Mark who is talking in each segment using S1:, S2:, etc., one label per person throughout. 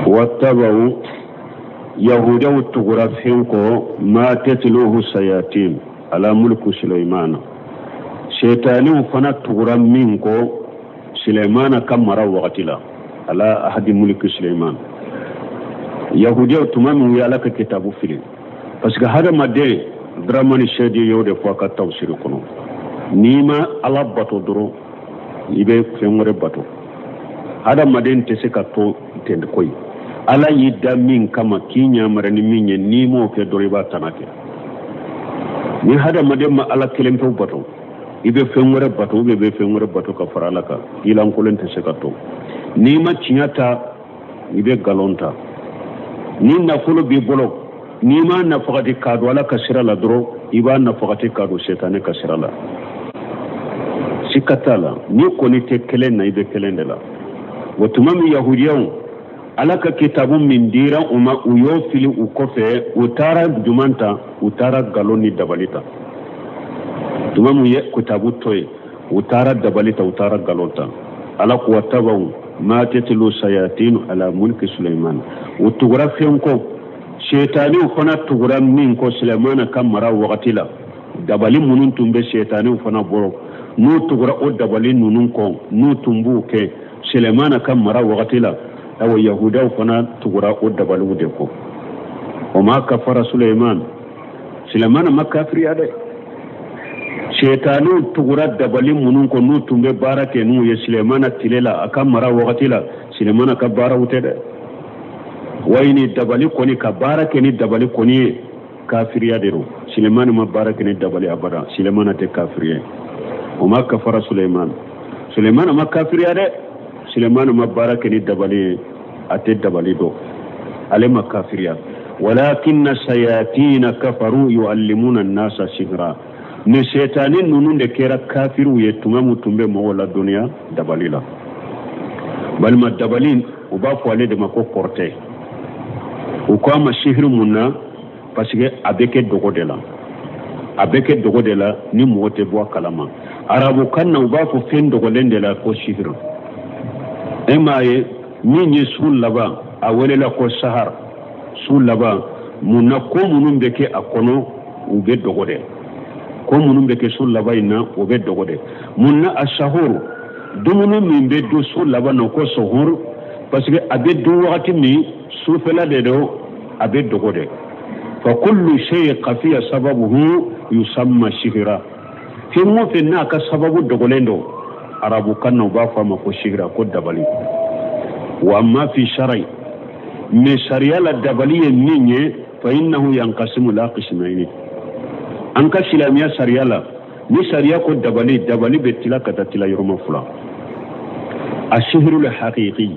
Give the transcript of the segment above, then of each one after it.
S1: Wattabaw, yahudiyaw tugura fɛn kɔ, ma tatluhu sayatin ala mulku Suleimana, setaniw fana tugura min kɔ Suleimana ka mara wagati la, ala ahadi mulki Suleiman. Yahudiyaw tuma min u ye Ala ka kitabu fili, parce que hadamaden, Dramani Sɛdi y'o de fɔ a ka tafsiri kɔnɔ, n'i ma Ala bato dɔrɔn, i bɛ fɛn wɛrɛ bato. Hadamaden tɛ se ka to ten koyi. Ala y'i da min kama, k'i ɲamara ni min ye, n'i m'o kɛ dɔrɔn, i b'a tana kɛ. Ni hadamaden ma Ala kelen pewu bato, i bɛ fɛn wɛrɛ bato, ou bien i bɛ fɛn wɛrɛ bato ka fara Ala kan. I lankolon tɛ se ka to. N'i ma tiɲɛ ta, i bɛ nkalon ta. Ni nafolo b'i bolo, n'i m'a nafagati k'a don Ala ka sira la dɔrɔn, i b'a nafagati k'a don setanɛ ka sira la, sika t'a la. N'i kɔni tɛ kelen na, i bɛ kelen de la. O tuma min yahudiyaw, Ala ka kitabu min dira u ma, u y'o fili u kɔfɛ, u taara juman ta? U taara nkalon ni dabali ta. Tuma min ye kitabu to yen, u taara dabali ta, u taara nkalon ta. Ala ko wattabaw ma tatlu sayatin ala mulki Suleiman, u tugura fɛn kɔ, setaniw fana tugura min kɔ Sulemana ka mara wagati la. Dabali minnu tun bɛ setaniw fana bolo, n'u tugura o dabali ninnu kɔ, n'u tun b'u kɛ Sulemana ka mara wagati la, awa, yahudaw fana tugura o dabaliw de kɔ. Wa ma kafara Suleiman, Sulemana ma kafiriya dɛ. Setaniw tugura dabali minnu kɔ, n'u tun bɛ baara kɛ n'u ye Sulemana tile la, a ka mara wagati la, Sulemana ka baaraw tɛ dɛ. Wayi, ni dabali kɔni, ka baara kɛ ni dabali kɔni ye, kafiriya de don. Sulemani ma baara kɛ ni dabali abada. Sulemana tɛ kafiri ye. Wa ma kafara Suleiman, Sulemana ma kafiriya dɛ. Sulemana ma baara kɛ ni dabali ye, a tɛ dabali dɔn, ale ma kafiriya. Walakinna sayatina kafaru yuallimuna nasa sihra, ni setani ninnu de kɛra kafiriw ye tuma min tun bɛ mɔgɔw ladɔnniya dabali la. Balima, dabali, u b'a fɔ ale de ma ko kɔrɔtɛ. U ko a ma sihiri mun na? Parce que a bɛ kɛ dogo de la, a bɛ kɛ dogo de la ni mɔgɔ tɛ bɔ a kalama. Arabukan na, u b'a fɔ fɛn dogolen de la ko sihiri. E m'a ye, min ye su laban, a welela ko sahar, su laban. Mun na? Ko minnu bɛ kɛ a kɔnɔ, u bɛ dogo de. Ko minnu bɛ kɛ su laban in na, o bɛ dogo de. Mun na a sahur, dumuni min bɛ dun su laban na, ko sahur? Parce que a bɛ dun wagati min, sufɛla de don, a bɛ dogo de. Fa kullu shay khafiya sababuhu yusamma sihira. Fɛn o fɛn n'a ka sababu dogolen don, arabukan na, u b'a fɔ a ma ko sihira, ko dabali. Wa amma fi sharai, mais sariya la, dabali ye min ye, fa innahu yankasimu la qismaini. An ka silamɛya sariya la, ni sariya ko dabali, dabali bɛ tila ka taa tila yɔrɔma fila. A sihirul haqiqi,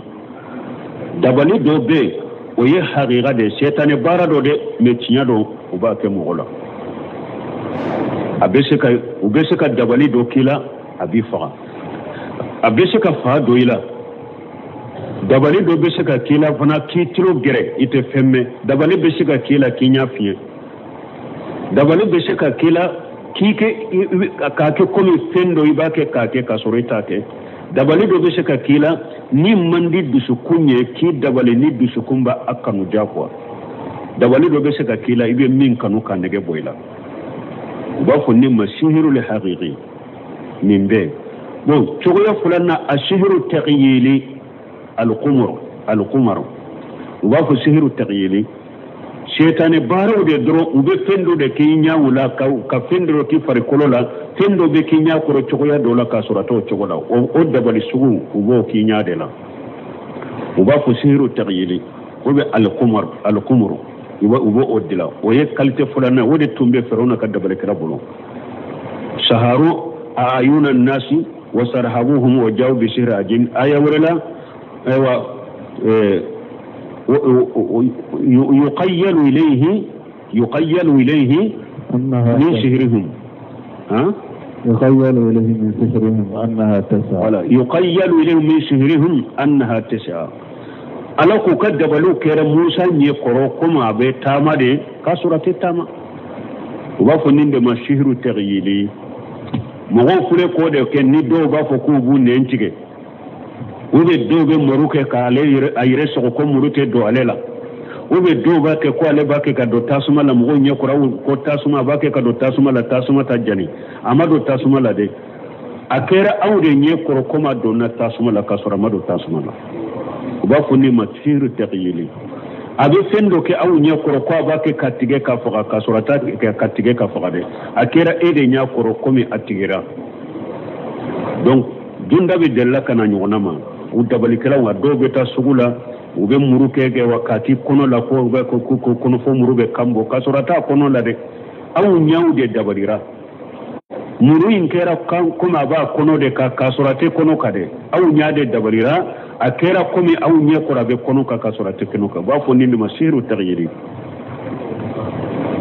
S1: dabali dɔ bɛ yen, o ye haqiqa de ye, sɛtanɛ baara dɔ dɛ, mais tiɲɛ don, u b'a kɛ mɔgɔ la. A bɛ se ka, u bɛ se ka dabali dɔ k'i la, a b'i faga. A bɛ se ka fa don i la. Dabali dɔ bɛ se ka k'i la fana k'i tulo gɛrɛ, i tɛ fɛn mɛn. Dabali bɛ se ka k'i la k'i ɲɛ fiɲɛ. Dabali bɛ se ka k'i la k'i kɛ k'a kɛ komi fɛn dɔ i b'a kɛ k'a kɛ k'a sɔrɔ i t'a kɛ. Dabali dɔ bɛ se ka k'i la ni man di dusukun ye, k'i dabali ni dusukun b'a a kanu diyagoya. Dabali dɔ bɛ se ka k'i la, i bɛ min kanu, k'a nege bɔ i la. U b'a fɔ nin ma sihirul haqiqi. Nin bɛ bon cogoya filanan, a sihiru taghyili alqumar, alqumar, u b'a fɔ sihiru taghyili, sɛtanɛ baaraw de dɔrɔn. U bɛ fɛn dɔ de k'i ɲɛw la, ka fɛn dɔ k'i farikolo la, fɛn dɔ bɛ k'i ɲɛ kɔrɔ cogoya dɔ la k'a sɔrɔ a t'o cogo la. O dabali sugu, u b'o k'i ɲɛ de la. U b'a fɔ sihiru taghyili, o bɛ alqumar, alqumur, u b'o o dilan. O ye qualité filanan, o de tun bɛ Firawuna ka dabalikɛla bolo. Saharu ayuna nasi wa sarhabuhum wa jaw bi sihri ajin. Aya wɛrɛ la, ayiwa, yuqayyalu ilayhi, yuqayyalu ilayhi min sihrihim, ha.
S2: Yuqayyalu ilayhi min sihrihim annaha tas'a.
S1: Wala yuqayyalu ilayhim min sihrihim annaha tas'a. Ala k'u ka dabaliw kɛra Musa ɲɛ kɔrɔ komi a bɛ taama de, k'a sɔrɔ a tɛ taama. U b'a fɔ nin de ma sihiru taghyili. Mɔgɔw filɛ k'o de kɛ, ni dɔw b'a fɔ k'u b'u nɛn tigɛ. Ou bien dɔw bɛ muru kɛ k'ale yɛrɛ a yɛrɛ sɔgɔ ko muru tɛ don ale la. Ou bien dɔw b'a kɛ ko ale b'a kɛ ka don tasuma la mɔgɔw ɲɛ kɔrɔ ko tasuma a b'a kɛ ka don tasuma la tasuma t'a jani. A ma don tasuma la dɛ. A kɛra aw de ɲɛ kɔrɔ komi a donna tasuma la k'a sɔrɔ a ma don tasuma la. U b'a fɔ nin ma sihiru tɛkiyili. A bɛ fɛn dɔ kɛ aw ɲɛ kɔrɔ ko a b'a kɛ ka tigɛ ka faga k'a sɔrɔ a t'a kɛ ka tigɛ ka faga dɛ. A kɛra e de ɲɛ kɔrɔ komi a tigɛra. Donc jundabi delila ka na ɲɔgɔnna ma u dabalikɛlaw a dɔw bɛ taa sugu la u bɛ muru kɛ kɛ wa k'a t'i kɔnɔ la ko bɛ ko ko kɔnɔ fo muru bɛ kan bɔ k'a sɔrɔ a t'a kɔnɔ la dɛ. Aw ɲɛw de dabalira. Muru in kɛra komi a b'a kɔnɔ de kan k'a sɔrɔ a tɛ kɔnɔ kan dɛ. Aw ɲɛ de dabalira a kɛra komi aw ɲɛ kɔrɔ a bɛ kɔnɔ kan k'a sɔrɔ a tɛ kɔnɔ kan. U b'a fɔ nin de ma sihiru taghyiri.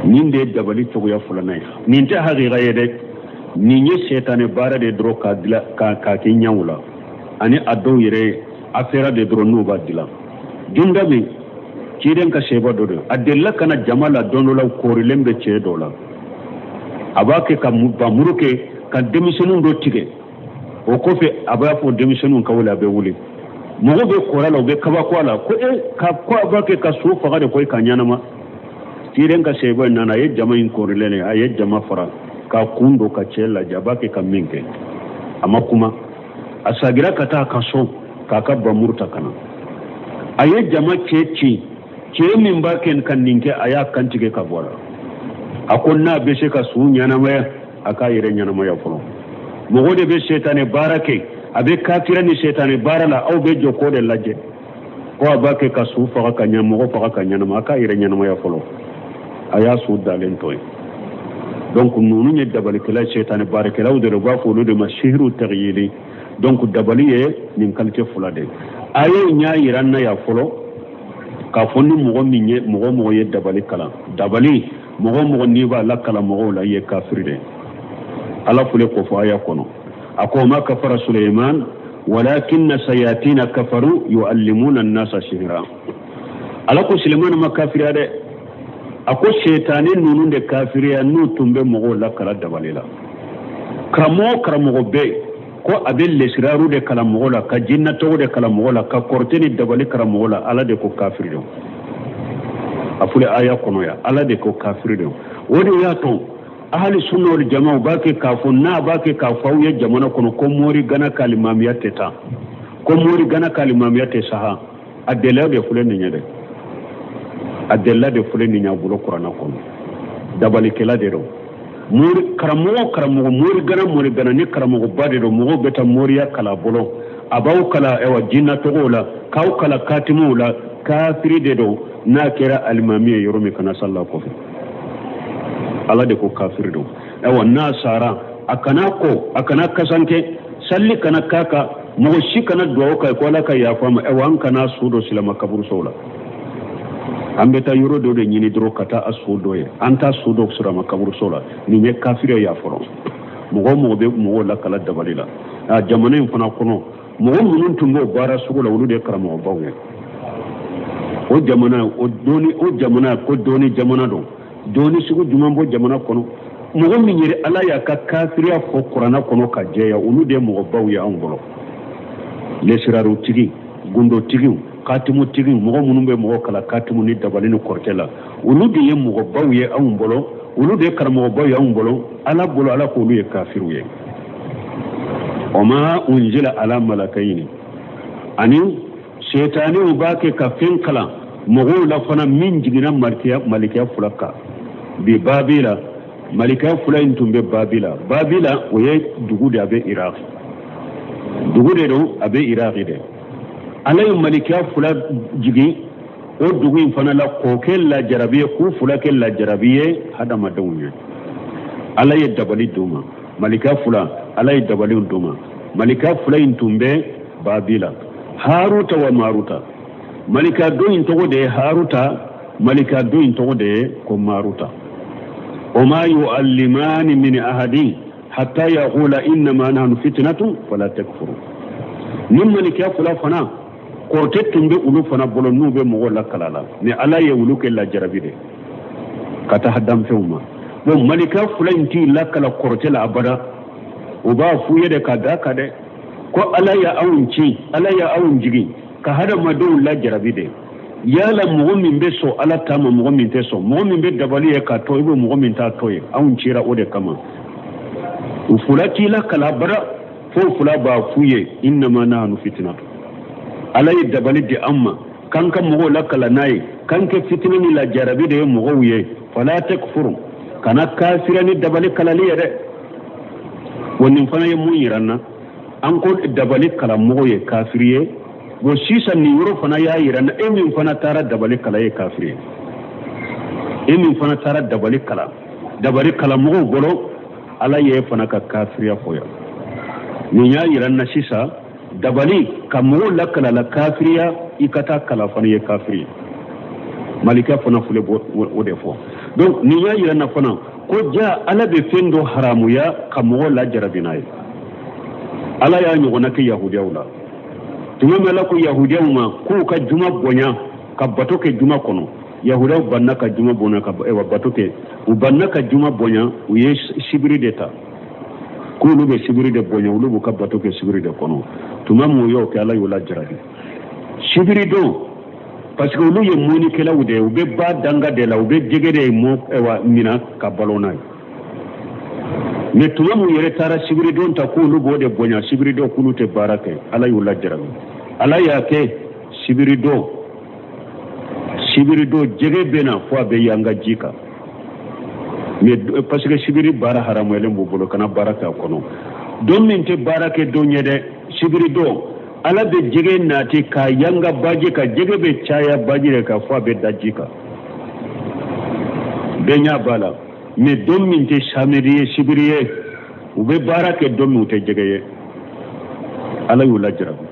S1: Nin de ye dabali cogoya filanan ye. Nin tɛ hakika ye dɛ. Nin ye sɛtanɛ baara de dɔrɔn k'a dilan k'a kɛ ɲɛw la ani a dɔw yɛrɛ affaire de dɔrɔn n'u b'a dilan. Jundabi ciden ka sɛba dɔ don a delila ka na jama la don dɔ la koorilen bɛ cɛ dɔ la. A b'a kɛ ka bamuru kɛ ka denmisɛnninw dɔ tigɛ. O kɔfɛ a b'a fɔ denmisɛnninw ka wuli a bɛ wuli. Mɔgɔw bɛ kɔrɔ la u bɛ kabako a la ko e ka ko a b'a kɛ ka so faga de koyi ka ɲɛnama. Ciden ka sɛba in nana a ye jama in koorilen ye a ye jama fara k'a kun don ka cɛ lajɛ a b'a kɛ ka min kɛ. A ma kuma. A sagira ka taa a ka so k'a ka bamuru ta ka na. A ye jama cɛ ci. Cɛ min b'a kɛ ka nin kɛ a y'a kantigɛ ka bɔ a la. A ko n'a bɛ se ka su ɲɛnamaya a k'a yɛrɛ ɲɛnamaya fɔlɔ. Mɔgɔ de bɛ sɛtanɛ baara kɛ a bɛ kafira ni sɛtanɛ baara la aw bɛ jɔ k'o de lajɛ. Ko a b'a kɛ ka su faga ka ɲɛ mɔgɔ faga ka ɲɛnama a k'a yɛrɛ ɲɛnamaya fɔlɔ. A y'a su dalen to yen. Donc ninnu ye dabalikɛla sɛtanɛ baarakɛlaw de u b'a fɔ olu de ma sihiru taghyiri. Donc dabali ye nin qualité fila de ye. A y'o ɲɛ yira n na yan fɔlɔ k'a fɔ ni mɔgɔ min ye mɔgɔ mɔgɔ ye dabali kalan dabali mɔgɔ mɔgɔ n'i b'a lakalan mɔgɔw la i ye kafiri de. Ala fule k'o fɔ aya kɔnɔ. A ko ma kafara Suleiman walakinna sayatina kafaru yuallimuna an-nasa sihra. Ala ko Suleiman ma kafiriya dɛ. A ko sɛtanɛ ninnu de kafiriya n'u tun bɛ mɔgɔw lakalan dabali la. Karamɔgɔ karamɔgɔ bɛ yen ko a bɛ lesiraru de kalan mɔgɔ la ka jinnatɔgɔ de kalan mɔgɔ la ka kɔrɔtɛ ni dabali kalan mɔgɔ la Ala de ko kafiri don. A filɛ aya kɔnɔ yan Ala de ko kafiri don. O de y'a to ahali sunna wal jamaa b'a kɛ k'a fɔ n'a b'a kɛ k'a fɔ aw ye jamana kɔnɔ ko mori gana ka alimamiya tɛ taa ko mori gana ka alimamiya tɛ saha. A delila de filɛ nin ye dɛ. A delila de filɛ nin ye a bolo kuranɛ kɔnɔ. Dabalikɛla de don. Mori karamɔgɔ karamɔgɔ mori gana mori gana ni karamɔgɔba de don mɔgɔw bɛ taa moriya kalan a bolo a b'aw kalan ɛwa jinnatɔgɔw la k'aw kalan katimuw la kafiri de don n'a kɛra alimami ye yɔrɔ min kana salila kɔfɛ. Ala de ko kafiri don. Ɛwa n'a sara a kana ko a kana kasanke salli kana k'a kan mɔgɔ si kana duwawu k'a ye ko Ala ka yafa ma. Ɛwa an kana su dɔ silama kaburusow la. An bɛ taa yɔrɔ dɔ de ɲini dɔrɔn ka taa a su dɔ ye an t'a su dɔ silama kaburuso la. Nin ye kafiri ye fɔlɔ. Mɔgɔ mɔgɔ bɛ mɔgɔw lakala dabali la. A jamana in fana kɔnɔ mɔgɔ minnu tun b'o baara sugu la olu de ye karamɔgɔbaw ye. O jamana o dɔnni o jamana ko dɔnni jamana don. Dɔnni sugu jumɛn b'o jamana kɔnɔ? Mɔgɔ min yɛrɛ Ala y'a ka kafiriya fɔ kuranɛ kɔnɔ ka jɛya olu de ye mɔgɔbaw ye anw bolo. Lesirarutigi gundotigiw katimutigiw mɔgɔ minnu bɛ mɔgɔ kalan katimu ni dabali ni kɔrɔtɛ la olu de ye mɔgɔbaw ye anw bolo olu de ye karamɔgɔbaw ye anw bolo. Ala bolo Ala k'olu ye kafiriw ye. O ma unzila ala malakayini ani sɛtanɛw b'a kɛ ka fɛn kalan mɔgɔw la fana min jiginna malikiya fila kan bi Babila. Malikiya fila in tun bɛ Babila. Babila o ye dugu de a bɛ Iraki. Dugu de don a bɛ Iraki de. Ala ye malikiya fila jigin o dugu in fana la k'o kɛ lajarabi ye k'u fila kɛ lajarabi ye hadamadenw ye. Ala ye dabali d'u ma. Malikiya fila Ala ye dabali d'u ma. Malikiya fila in tun bɛ Babila. Haruta wa Maruta. Malika dɔ in tɔgɔ de ye Haruta malika dɔ in tɔgɔ de ye ko Maruta. O ma yu'allimani min ahadin hatta yaqula innama nahnu fitnatun fala takfuru. Ni malikiya fila fana kɔrɔtɛ tun bɛ olu fana bolo n'u bɛ mɔgɔw lakala la ni Ala ye olu kɛ lajarabi de ka taa danfɛnw ma. Bon malikiya fila in t'i lakala kɔrɔtɛ la abada. O b'a f'u ye de ka d'a kan dɛ. Ko Ala ya anw ci, Ala ya anw jigin ka hadamadenw lajarabi de. Yala mɔgɔ min bɛ sɔn Ala ta ma, mɔgɔ min tɛ sɔn, mɔgɔ min bɛ dabali ye k'a to, i bɛ mɔgɔ min t'a to ye, anw cira o de kama. U fula t'i la kala bara fo fula b'a f'u ye innama nahnu fitnatu. Ala ye dabali di an ma k'an ka mɔgɔw lakala n'a ye, k'an kɛ fitinɛ ni lajarabi de ye mɔgɔw ye. Fala takfuru, kana kafira ni dabali kalali ye dɛ. Wa nin fana ye mun yira n na, an ko dabali kalamɔgɔ ye kafiri ye. Bon sisan nin yɔrɔ fana y'a yira n na, e min fana taara dabali kala ye kafiri ye. E min fana taara dabali kala, dabali kalamɔgɔw bolo, Ala ye fana ka kafiriya fɔ yan. Nin y'a yira n na sisan dabali ka mɔgɔw lakala la kafiriya, i ka taa kala fana ye kafiri ye. Malika fana filɛ o de fɔ. Donc nin y'a yira n na fana ko ja Ala bɛ fɛn dɔ haramuya ka mɔgɔw lajarabi n'a ye. Ala y'a ɲɔgɔnna kɛ yahudiyaw la. Tuma min Ala ko yahudiyaw ma k'u ka juma bonya ka bato kɛ juma kɔnɔ, yahudiyaw banna ka juma bonya ka bato kɛ, u banna ka juma bonya, u ye sibiri de ta k'olu bɛ sibiri de bonya, olu b'u ka bato kɛ sibiri de kɔnɔ. Tuma min u y'o kɛ, Ala y'u lajarabi sibiri don, parce que olu ye mɔnnikɛlaw de ye, u bɛ ba danga de la, u bɛ jɛgɛ de mɔ mina ka balo n'a ye. Mais tuma min yɛrɛ taara sibiri don ta k'olu b'o de bonya, sibiri don k'olu tɛ baara kɛ, Ala y'u lajarabi. Ala y'a kɛ sibiri don, sibiri don jɛgɛ bɛ na fo a bɛ yanga ji kan. Mais parce que sibiri baara haramuyalen b'u bolo, kana baara kɛ a kɔnɔ. Don min tɛ baara kɛ don ye dɛ, sibiri don Ala bɛ jɛgɛ nati k'a yanga baji kan, jɛgɛ bɛ caya baji de kan fo a bɛ da ji kan. Bɛɛ ɲɛ b'a la. Mais don min tɛ samedi ye, sibiri ye, u bɛ baara kɛ don min u tɛ jɛgɛ ye. Ala y'u lajarabi.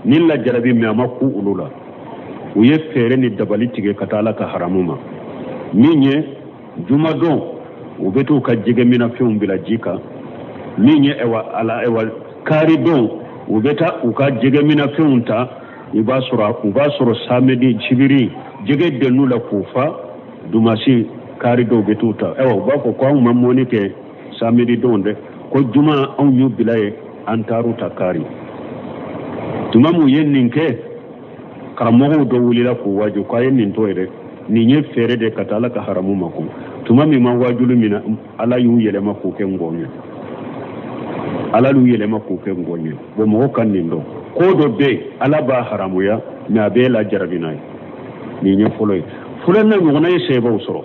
S1: Ni lajarabi mais a ma ku olu la. U ye fɛɛrɛ ni dabali tigɛ ka taa Ala ka haramu ma. Min ye jumadon, u bɛ t'u ka jɛgɛminɛfɛnw bila ji kan. Min ye ala karidon, u bɛ taa u ka jɛgɛminɛfɛnw ta. I b'a sɔrɔ u b'a sɔrɔ samedi sibiri jɛgɛ denn'u la k'u fa. Dumasi karidon u bɛ t'u ta. Ayiwa u b'a fɔ ko anw ma mɔni kɛ samedi don dɛ, ko juma anw y'u bila ye, an taar'u ta kari. Tuma min u ye nin kɛ, karamɔgɔw dɔ wulila k'u waaju k'a ye nin to ye dɛ, nin ye fɛɛrɛ de ka taa Ala ka haramu ma ko. Tuma min ma waajuli min na, Ala y'u yɛlɛma k'u kɛ ngɔn ye. Ala y'u yɛlɛma k'u kɛ ngɔn ye. Bon mɔgɔ ka nin dɔn, ko dɔ bɛ yen Ala b'a haramuya, mais a b'e lajarabi n'a ye. Nin ye fɔlɔ ye. Filanan ɲɔgɔnna ye sɛbɛw sɔrɔ.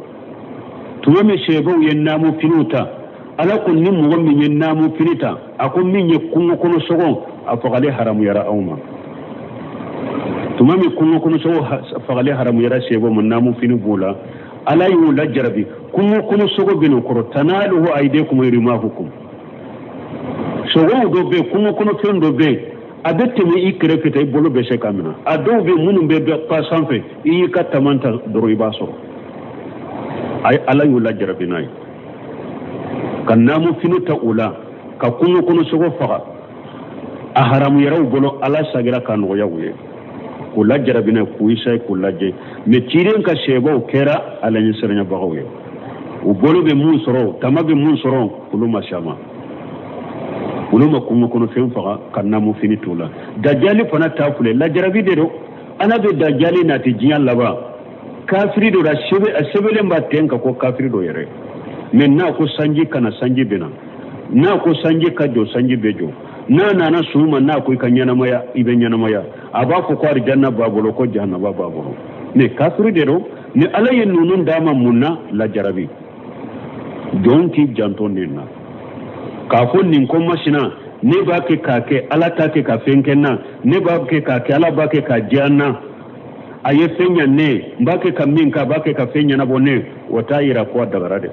S1: Tuma min sɛbɛw ye naamu finiw ta, Ala ko ni mɔgɔ min ye naamu fini ta, a ko min ye kungo kɔnɔ sogo, a fagali haramuyara anw ma. Tuma min kungo kɔnɔ sogo fagali haramuyara sɛbɛw ma, naamu fini b'o la, Ala y'u lajarabi. Kungo kɔnɔ sogo bɛ n'o kɔrɔ, tanaluhu aydikum rimahukum. Sogow dɔ bɛ yen, kungo kɔnɔ fɛn dɔ bɛ yen, a bɛ tɛmɛ i kɛrɛfɛ tan, i bolo bɛ se ka minɛ. A dɔw bɛ yen minnu bɛ pa sanfɛ, i y'i ka taman ta dɔrɔn i b'a sɔrɔ. Ala y'u lajarabi n'a ye. Ka naamu fini ta u la, ka kungo kɔnɔ sogo faga, a haramuyara u bolo, Ala sagira k'a nɔgɔya u ye. K'u lajarabi n'a ye, k'u isaye k'u lajɛ. Mais ciden ka sɛbɛw kɛra Ala ɲɛsiranyabagaw ye. U bolo bɛ mun sɔrɔ, tama bɛ mun sɔrɔ, olu ma se a ma. Olu ma kungo kɔnɔ fɛn faga ka naamu fini t'u la. Dajali fana ta filɛ, lajarabi de don. Ala bɛ dajali nati diɲɛ laban. Kafiri dɔ la, a sɛbɛnlen b'a ten kan ko kafiri dɔ yɛrɛ. Mais n'a ko sanji kana, sanji bɛ na. N'a ko sanji ka jɔ, sanji bɛ jɔ. N'a nana su ma, n'a ko i ka ɲɛnamaya, i bɛ ɲɛnamaya. A b'a fɔ ko arijanna b'a bolo, ko jahanaba b'a bolo. Mais kafiri de don. Ni Ala ye ninnu d'a ma mun na? Lajarabi. Jɔn k'i janto nin na. K'a fɔ nin ko masina, ne b'a kɛ k'a kɛ, Ala t'a kɛ ka fɛn kɛ n na. Ne b'a kɛ k'a kɛ, Ala b'a kɛ k'a diya n na. A ye fɛn ɲa ne ye, n b'a kɛ ka min kɛ, a b'a kɛ ka fɛn ɲɛnabɔ ne ye. O t'a yira ko a dagara dɛ.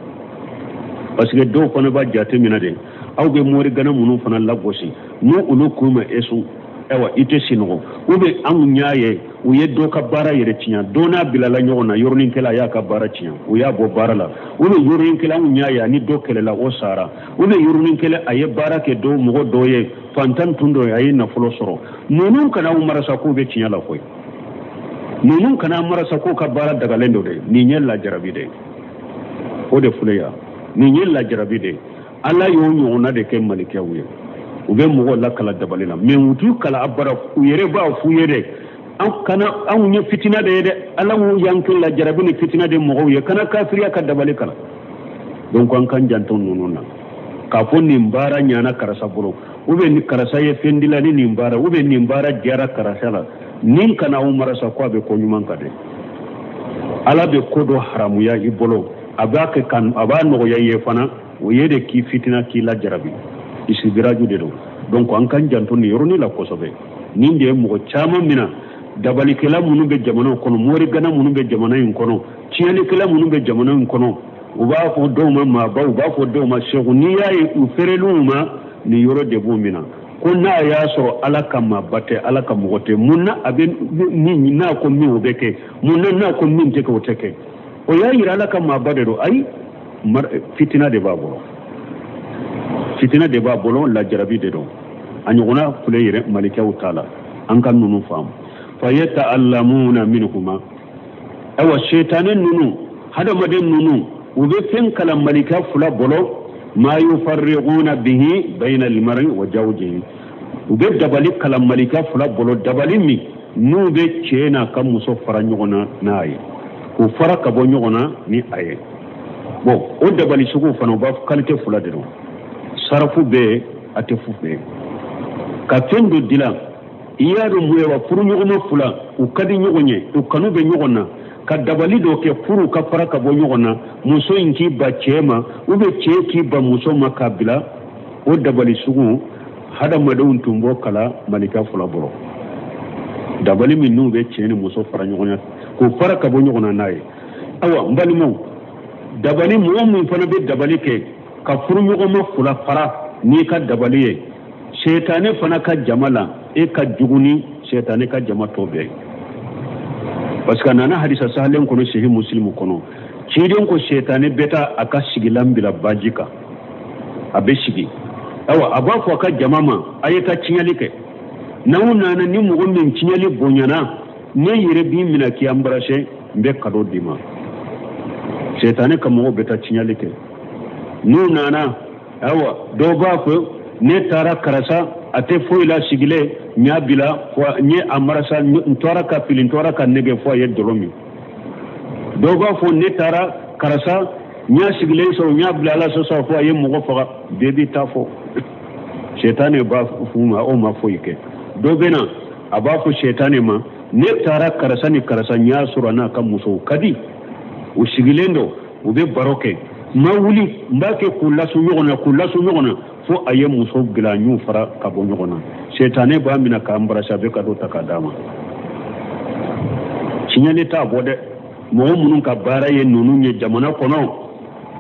S1: Parce que dɔw fana b'a jate minɛ de, aw bɛ morigana minnu fana lagosi, n'u olu k'u ma esu, ayiwa i tɛ sinɔgɔ. Ou bien anw y'a ye, u ye dɔ ka baara yɛrɛ tiɲɛ, dɔ n'a bilala ɲɔgɔn na, yɔrɔnin kelen a y'a ka baara tiɲɛ, u y'a bɔ baara la. Ou bien yɔrɔnin kelen anw y'a ye, ani dɔ kɛlɛla, o sara. Ou bien yɔrɔnin kelen a ye baara kɛ dɔ mɔgɔ dɔ ye, fantan tun dɔ ye, a ye nafolo sɔrɔ. Ninnu kana aw marasa k'u bɛ tiɲɛ la koyi. Ninnu kana marasa k'u ka baara dagalen don dɛ. Nin ye lajarabi de ye. O de filɛ yan. Nin ye lajarabi de ye. Ala y'o ɲɔgɔnna de kɛ malikew ye. U bɛ mɔgɔw lakalan dabali la, mais u t'u kalan abada. U yɛrɛ b'a f'u ye dɛ, an kana, anw ye fitina de ye dɛ, Ala y'an kɛ lajarabi ni fitina de mɔgɔw ye, kana kafiriya ka dabali kalan. Donc an k'an janto ninnu na k'a fɔ nin baara ɲana karisa bolo, ou bien ni karisa ye fɛn dila ni nin baara, ou bien nin baara diyara karisa la, nin kana aw marasa ko a bɛ ko ɲuman kan dɛ. Ala bɛ ko dɔ haramuya i bolo, a b'a kɛ ka a b'a nɔgɔya i ye fana, o ye de k'i fitina, k'i lajarabi, isidiraju de don. Donc an k'an janto nin yɔrɔnin la kosɛbɛ. Nin de ye mɔgɔ caman mina, dabalikɛla minnu bɛ jamana kɔnɔ, morigana minnu bɛ jamana in kɔnɔ, tiɲɛnikɛla minnu bɛ jamana in kɔnɔ, u b'a fɔ dɔw ma maabaw, u b'a fɔ dɔw ma seku. N'i y'a ye u feereliw ma, nin yɔrɔ de b'u mina ko n'a y'a sɔrɔ Ala ka maaba tɛ, Ala ka mɔgɔ tɛ, mun na a bɛ min n'a ko min o bɛ kɛ, mun na n'a ko min tɛ kɛ o tɛ kɛ? O y'a yira Ala ka maaba de don. Ayi, fitina de b'a bolo, fitina de b'a bolo, lajarabi de don. A ɲɔgɔnna filɛ yɛrɛ malikɛw t'a la. An ka ninnu faamu. Fa yata'allamuna minhuma, ayiwa sɛtanɛ ninnu, hadamaden ninnu, u bɛ fɛn kalan malika fila bolo, ma yufarriquna bihi bayna almar'i wa zawjihi. U bɛ dabali kalan malika fila bolo, dabali min n'u bɛ cɛ n'a ka muso fara ɲɔgɔn na n'a ye, k'u fara ka bɔ ɲɔgɔn na ni a ye. Bon, o dabali sugu fana, u b'a fɔ qualité fila de don: sarafu bɛ yen, atifu bɛ yen. Ka fɛn dɔ dilan, i y'a dɔn mun ye wa? Furuɲɔgɔnma fila, u ka di ɲɔgɔn ye, u kanu bɛ ɲɔgɔn na, ka dabali dɔ kɛ furu ka fara ka bɔ ɲɔgɔn na, muso in k'i ba cɛ ma, ou bien cɛ k'i ba muso ma k'a bila. O dabali sugu, hadamadenw tun b'o kalan malika fila bolo, dabali min n'u bɛ cɛ ni muso fara ɲɔgɔn na, k'o fara ka bɔ ɲɔgɔn na n'a ye. Ayiwa n balimaw, dabali mɔgɔ min fana bɛ dabali kɛ ka furuɲɔgɔnma fila fara n'i ka dabali ye sɛtanɛ fana ka jama la, e ka jugu ni sɛtanɛ ka jama tɔ bɛɛ ye. Parce que a nana hadisa sahalen kɔnɔ, Sahih Muslimu kɔnɔ, ciden ko sɛtanɛ bɛ taa a ka sigilan bila baji kan, a bɛ sigi. Ayiwa, a b'a fɔ a ka jama ma, a ye taa tiɲɛli kɛ. N'aw nana ni mɔgɔ min tiɲɛli bonyana, ne yɛrɛ b'i minɛ k'i embrasser, n bɛ cadeau d'i ma. Sɛtanɛ ka mɔgɔw bɛ taa tiɲɛli kɛ. N'u nana, ayiwa, dɔw b'a fɔ ne taara karisa, a tɛ foyi la sigilen, n y'a bila, n ye a marasa, n tora ka fili, n tora ka nɛgɛ fɔ a ye dɔlɔ min. Dɔw b'a fɔ ne taara karisa, n y'a sigilen sɔrɔ, n y'a bila Ala sɔsɔ fɔ a ye mɔgɔ faga. Bɛɛ b'i ta fɔ. Sɛtanɛ b'a f'u ma, aw ma foyi kɛ. Dɔ bɛ na, a b'a fɔ sɛtanɛ ma, ne taara karisa ni karisa, n y'a sɔrɔ a n'a ka musow ka di, u sigilen don, u bɛ baro kɛ, n ma wuli, n b'a kɛ k'u lasu ɲɔgɔn na, k'u lasu ɲɔgɔn na, fo a ye muso bila, n y'u fara ka bɔ ɲɔgɔn na. Sɛtanɛ b'a minɛ k'a embrasser, a bɛ cadeau ta k'a d'a ma. Tiɲɛni t'a bɔ dɛ. Mɔgɔ minnu ka baara ye ninnu ye jamana kɔnɔ,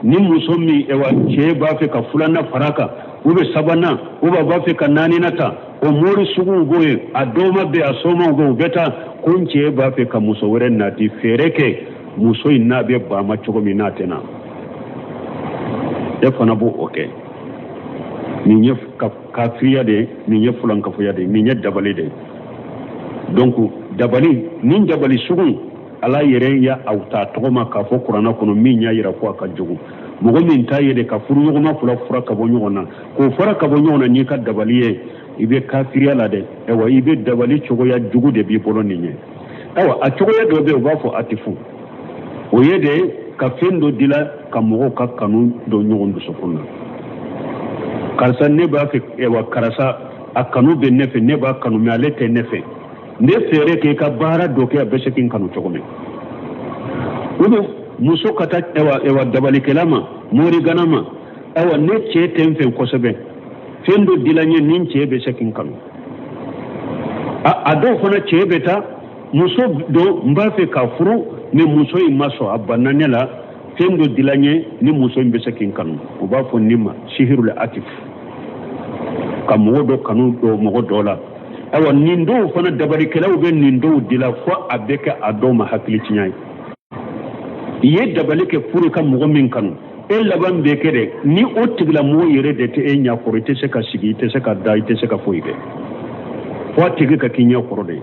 S1: ni muso min, ayiwa, cɛ b'a fɛ ka filanan fara kan, ou bien sabanan, ou bien b'a fɛ ka naaninan ta, o mori suguw b'o ye, a dɔw bɛ a somaw bɛ, u bɛ taa ko n cɛ b'a fɛ ka muso wɛrɛ nati, fɛɛrɛ kɛ muso in n'a bɛ ban ma cogo min n'a tɛ na, e fana b'o o kɛ. Nin ye kafiriya de ye, nin ye fulankafoya de ye, nin ye dabali de ye. Donc dabali nin dabali sugu, Ala yɛrɛ ya aw ta tɔgɔ ma k'a fɔ kuranna kɔnɔ, min y'a yira ko a ka jugu. Mɔgɔ min ta ye de ka furuɲɔgɔnma fila fura ka bɔ ɲɔgɔn na, k'o fara ka bɔ ɲɔgɔn na n'i ka dabali ye, i bɛ kafiriya la dɛ. Ayiwa, i bɛ dabali cogoya jugu de b'i bolo nin ye. Ayiwa, a cogoya dɔ bɛ yen, u b'a fɔ atifu, o ye de ka fɛn dɔ dila ka mɔgɔw ka kanu don ɲɔgɔn dusukun na. Karisa, ne b'a fɛ, ayiwa, karisa a kanu bɛ ne fɛ, ne b'a kanu, mais ale tɛ ne fɛ, ne fɛɛrɛ kɛ i ka baara dɔ kɛ a bɛ se k'i kanu cogo min. Ou bien muso ka taa, ayiwa, dabalikɛla ma, morigana ma, ayiwa, ne cɛ tɛ n fɛ kosɛbɛ, fɛn dɔ dila n ye ni n cɛ bɛ se k'i kanu. A dɔw fana cɛ bɛ taa muso dɔ, n b'a fɛ k'a furu, mais muso in ma sɔn, a banna ne la, fɛn dɔ dila n ye ni muso in bɛ se k'i kanu. U b'a fɔ nin ma sihirul atif, ka mɔgɔ dɔ kanu don mɔgɔ dɔ la. Ayiwa, nin dɔw fana dabalikɛlaw bɛ nin dɔw dila fo a bɛ kɛ a dɔw ma hakili tiɲɛ ye. I ye dabali kɛ furu ka mɔgɔ min kanu, e laban bɛ kɛ dɛ ni o tigilamɔgɔ yɛrɛ de tɛ e ɲɛ kɔrɔ, i tɛ se ka sigi, i tɛ se ka da, i tɛ se ka foyi kɛ, fo a tigi ka k'i ɲɛ kɔrɔ de,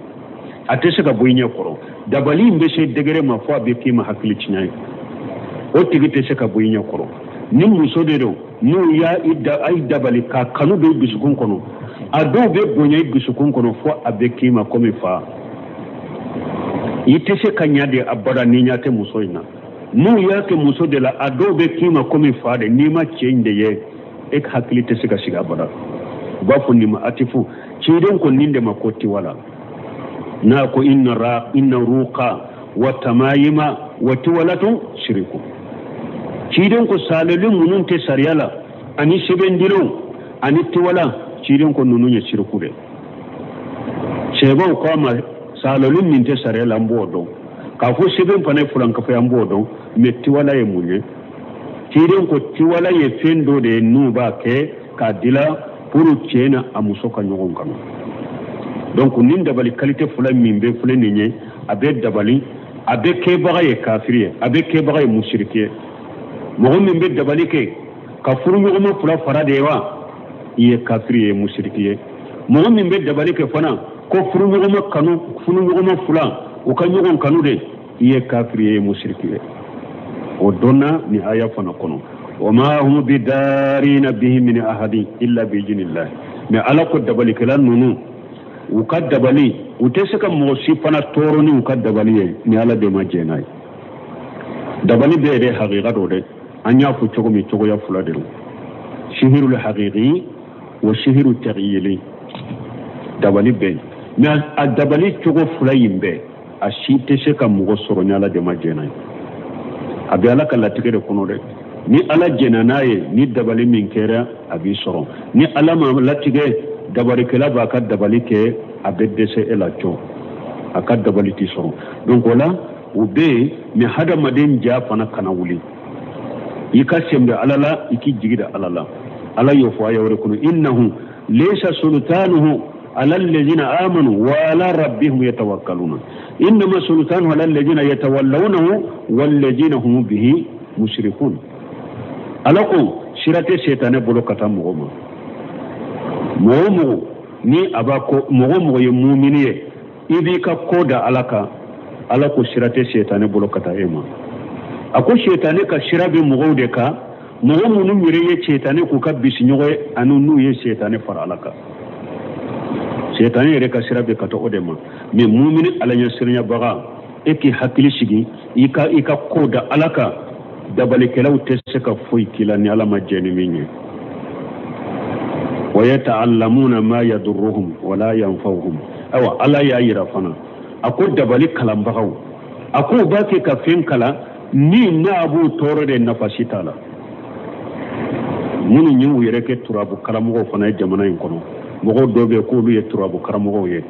S1: a tɛ se ka bɔ i ɲɛ kɔrɔ. Dabali in bɛ se degré ma fo a bɛ k'i ma hakili tiɲɛ ye, o tigi tɛ se ka bɔ i ɲɛ kɔrɔ. Ni muso de don N'u y'a i dabali k'a kanu don i dusukun kɔnɔ, a dɔw bɛ bonya i dusukun kɔnɔ fo a bɛ k'i ma komi fa. I tɛ se ka ɲa de abada n'i ɲa tɛ muso in na. N'u y'a kɛ muso de la, a dɔw bɛ k'i ma komi fa de. N'i ma cɛ in de ye, e hakili tɛ se ka sigi abada. U b'a fɔ nin ma atifu. Ciden ko nin de ma ko tiwala. N'a ko inna ra inna ruqa wa tamayima wa tiwalatun shiriku. Ciden ko saleli minnu tɛ sariya la ani sɛbɛndilenw ani tiwala, ciden ko ninnu ye shiriku de. Sɛbɛnw ko a ma saleli min tɛ sariya la, an b'o dɔn. K'a fɔ sɛbɛn fana ye fulankafo ye, an b'o dɔn. Mais tiwala ye mun ye? Ciden ko tiwala ye fɛn dɔ de ye n'u b'a kɛ k'a dila pour cɛ na a muso ka ɲɔgɔn kanu. Donc nin dabali qualité fila min bɛ filɛ nin ye, a bɛ dabali, a bɛ kɛbaga ye kafiri ye, a bɛ kɛbaga ye musiriki ye. Mɔgɔ min bɛ dabali kɛ ka furuɲɔgɔnma fila fara de ye wa, i ye kafiri ye, musiriki ye. Mɔgɔ min bɛ dabali kɛ fana ko furuɲɔgɔnma kanu, furuɲɔgɔnma fila u ka ɲɔgɔn kanu de, i ye kafiri ye, musiriki ye. O dɔnna nin aya fana kɔnɔ. Wa ma hum bidarina bihi min ahadin illa bi idhnillah. Mais Ala ko dabalikɛla ninnu, u ka dabali, u tɛ se ka mɔgɔ si fana tɔɔrɔ ni u ka dabali ye ni Ala de ma jɛn n'a ye. Dabali bɛɛ de hakika dɔ dɛ. An y'a fɔ cogo min, cogoya fila de don: sihirul haqiqi wa sihiru taghyili. Dabali bɛɛ, mais a dabali cogo fila in bɛɛ, a si tɛ se ka mɔgɔ sɔrɔ ni Ala de ma jɛn n'a ye. A bɛ Ala ka latigɛ de kɔnɔ dɛ. Ni Ala jɛnna n'a ye, ni dabali min kɛra, a b'i sɔrɔ. Ni Ala ma latigɛ, dabalikɛla b'a ka dabali kɛ, a bɛ dɛsɛ e la cɔ, a ka dabali t'i sɔrɔ. Donc o la o bɛ yen. Mais hadamaden ja fana kana wuli, i ka sɛnbɛ Ala la, i k'i jigi da Ala la. Ala y'o fɔ aya wɛrɛ kɔnɔ: innahu laysa sultanuhu ala alladhina amanu wa ala rabbihim yatawakkaluna, innama sultanuhu ala alladhina yatawallawnahu walladhina hum bihi mushrikun. Ala ko sira tɛ setanɛ bolo ka taa mɔgɔ ma. Mɔgɔ o mɔgɔ ni a b'a ko, mɔgɔ o mɔgɔ ye mumini ye, i b'i ka ko da Ala kan. Ala ko sira tɛ setanɛ bolo ka taa e ma. A ko setanɛ ka sira bɛ mɔgɔw de kan, mɔgɔ minnu yɛrɛ ye setanɛ k'u ka bisiɲɔgɔn ye, ani n'u ye setanɛ fara Ala kan. Setanɛ yɛrɛ ka sira bɛ ka taa o de ma. Mais mumini Ala ɲɛsiranyabaga, e k'i hakili sigi, i ka ko da Ala kan. Dabalikɛlaw tɛ se ka foyi k'i la ni Ala ma jɛn ni min ye. Wa yata'allamuna ma yadurruhum wala yanfa'uhum. Ayiwa, Ala y'a yira fana, a ko dabali kalanbagaw, a ko u b'a kɛ ka fɛn kalan min n'a b'u tɔɔrɔ de, nafa si t'a la. Minnu y'u yɛrɛ kɛ turabu karamɔgɔw fana ye jamana in kɔnɔ, mɔgɔw dɔw bɛ yen k'olu ye turabu karamɔgɔw ye,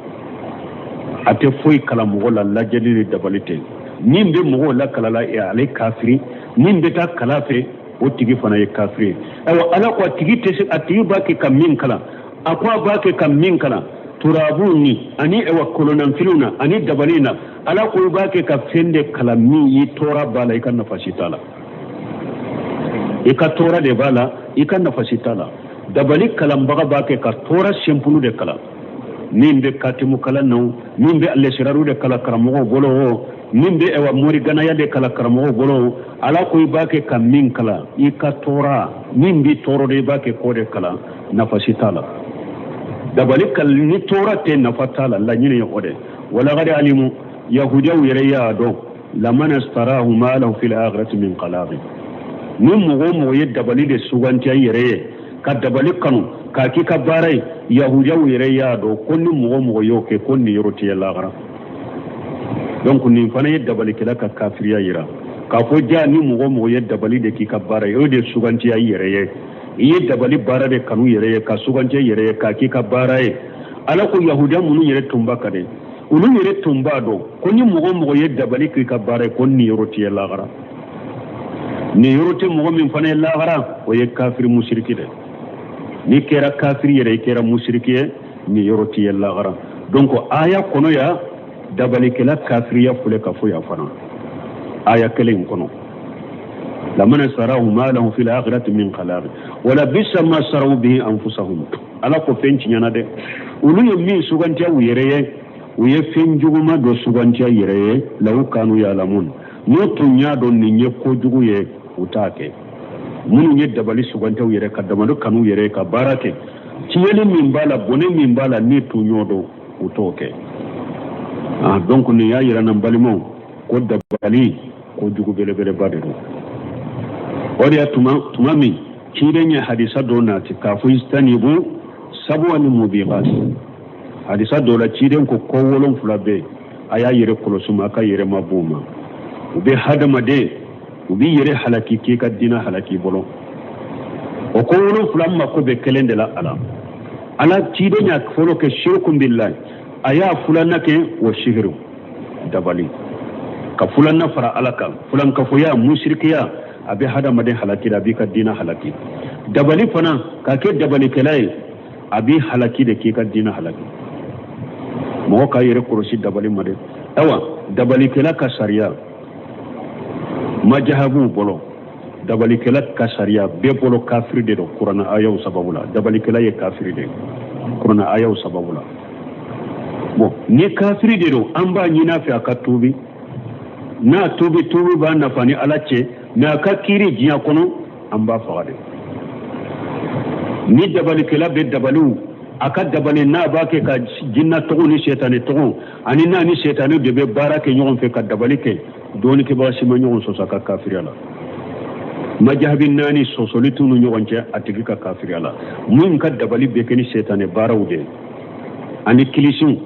S1: a tɛ foyi kalan mɔgɔ la, lajɛli ni dabali tɛ. Min bɛ mɔgɔw lakalala, ale kafiri. Min bɛ taa kala fɛ, o tigi fana ye kafiri ye. Ayiwa, Ala ko a tigi tɛ se, a tigi b'a kɛ ka min kalan, a ko a b'a kɛ ka min kalan turabu ni ani ayiwa kolonnanfiliw na ani dabali na, Ala ko i b'a kɛ ka fɛn de kalan min i tɔɔrɔ b'a la, i ka nafa si t'a la. I ka tɔɔrɔ de b'a la, i ka nafa si t'a la. Dabali kalanbaga b'a kɛ ka tɔɔrɔ simple de kalan. Min bɛ katimu kalan na o, min bɛ alɛsiraru de kalan karamɔgɔw bolo o, min bɛ ayiwa moriganaya de kalan karamɔgɔw bolo o, Ala ko i b'a kɛ ka min kalan, i ka tɔɔrɔ min b'i tɔɔrɔ de, i b'a kɛ k'o de kalan, nafa si t'a la. Dabali kalan ni tɔɔrɔ tɛ, nafa t'a la. Laɲini ye o de. Walakadi alimu, yahudiyaw yɛrɛ y'a dɔn, lamana starahu ma lahu fil akhirati min qalaqi. Ni mɔgɔ o mɔgɔ ye dabali de suganti i yɛrɛ ye, ka dabali kanu k'a k'i ka baara ye, yahudiyaw yɛrɛ y'a dɔn ko ni mɔgɔ o mɔgɔ y'o kɛ, ko nin yɔrɔ tɛ ye lahara. Donc nin fana ye dabalikɛla ka kafiriya yira, k'a fɔ ja ni mɔgɔ o mɔgɔ ye dabali de k'i ka baara ye, o de sugantiya i yɛrɛ ye. I ye dabali baara de kanu yɛrɛ ye, ka sugantiya yɛrɛ ye, k'a k'i ka baara ye. Ala ko yahudiya minnu yɛrɛ tun b'a kan dɛ, olu yɛrɛ tun b'a dɔn ko ni mɔgɔ o mɔgɔ ye dabali k'i ka baara ye, ko nin yɔrɔ tɛ ye lahara. Nin yɔrɔ tɛ mɔgɔ min fana ye lahara, o ye kafiri musiriki dɛ. N'i kɛra kafiri yɛrɛ, i kɛra musiriki ye, nin yɔrɔ tɛ ye lahara. Donc aya kɔnɔ ya, dabalikɛla kafiriya filɛ ka fɔ yan fana aya kelen in kɔnɔ. Lamana sarahu ma lahu fil akhirati min khalaq wala bisa ma sarahu bihi anfusahum. Ala ko fɛn tiɲɛna dɛ, olu ye min sugantiya u yɛrɛ ye, u ye fɛn juguma dɔ sugantiya yɛrɛ ye. Law kanu ya'lamun, n'u tun y'a dɔn nin ye kojugu ye, u t'a kɛ. Minnu ye dabali suganti u yɛrɛ ka dabali kanu yɛrɛ ka baara kɛ, tiɲɛni min b'a la, bɔnɛ min b'a la, ni t'u ɲɔ dɔn, u t'o kɛ. Ah, donc nin y'a yira n balimaw ko dabali ko jugu belebeleba de don. O de y'a tuma min ciden ye hadisa dɔ nati k'a fɔ ijtanibu sab'al mubiqat, hadisa dɔ la ciden ko ko 7 bɛ yen, a y'a yɛrɛ kɔlɔsi ma, a ka yɛrɛ mabɔ o ma. U bɛ hadamaden, u b'i yɛrɛ halaki k'i ka diinɛ halaki i bolo. O ko 7 mako bɛ kelen de la a la. Ala ciden y'a fɔlɔ kɛ shirikun billahi, a y'a filanan kɛ wa sihiru, dabali ka filanan fara ala kan, filankafoya, musirikiya, a bɛ hadamaden halaki, a b'i ka diinɛ halaki. Dabali fana ka kɛ dabalikɛla ye, a b'i halaki de k'i ka diinɛ halaki. Mɔgɔ k'a yɛrɛ kɔlɔsi dabali ma dɛ. Ayiwa, dabalikɛla ka sariya majahabuw bolo, dabalikɛla ka sariya bɛɛ bolo kafiri de don kuranɛ ayaw sababu la. Dabalikɛla ye kafiri de ye kuranɛ ayaw sababu la. Bon, ni kafiri de don, an b'a ɲini a fɛ a ka tuubi. N'a tuubi, tuubi b'a nafa ni ala cɛ, mais a ka kiiri diɲɛ kɔnɔ, an b'a faga de. Ni dabalikɛla bɛ dabaliw, a ka dabali n'a b'a kɛ ka jinna tɔgɔ ni sɛtanɛ tɔgɔ, ani n'a ni sɛtanɛ de bɛ baara kɛ ɲɔgɔn fɛ ka dabali kɛ, dɔnnikɛbaga si ma ɲɔgɔn sɔsɔ a ka kafiriya la. Majahabi 4 sɔsɔli t'u ni ɲɔgɔn cɛ a tigi ka kafiriya la. Min ka dabali bɛ kɛ ni sɛtanɛ baaraw de ye ani kilisiw,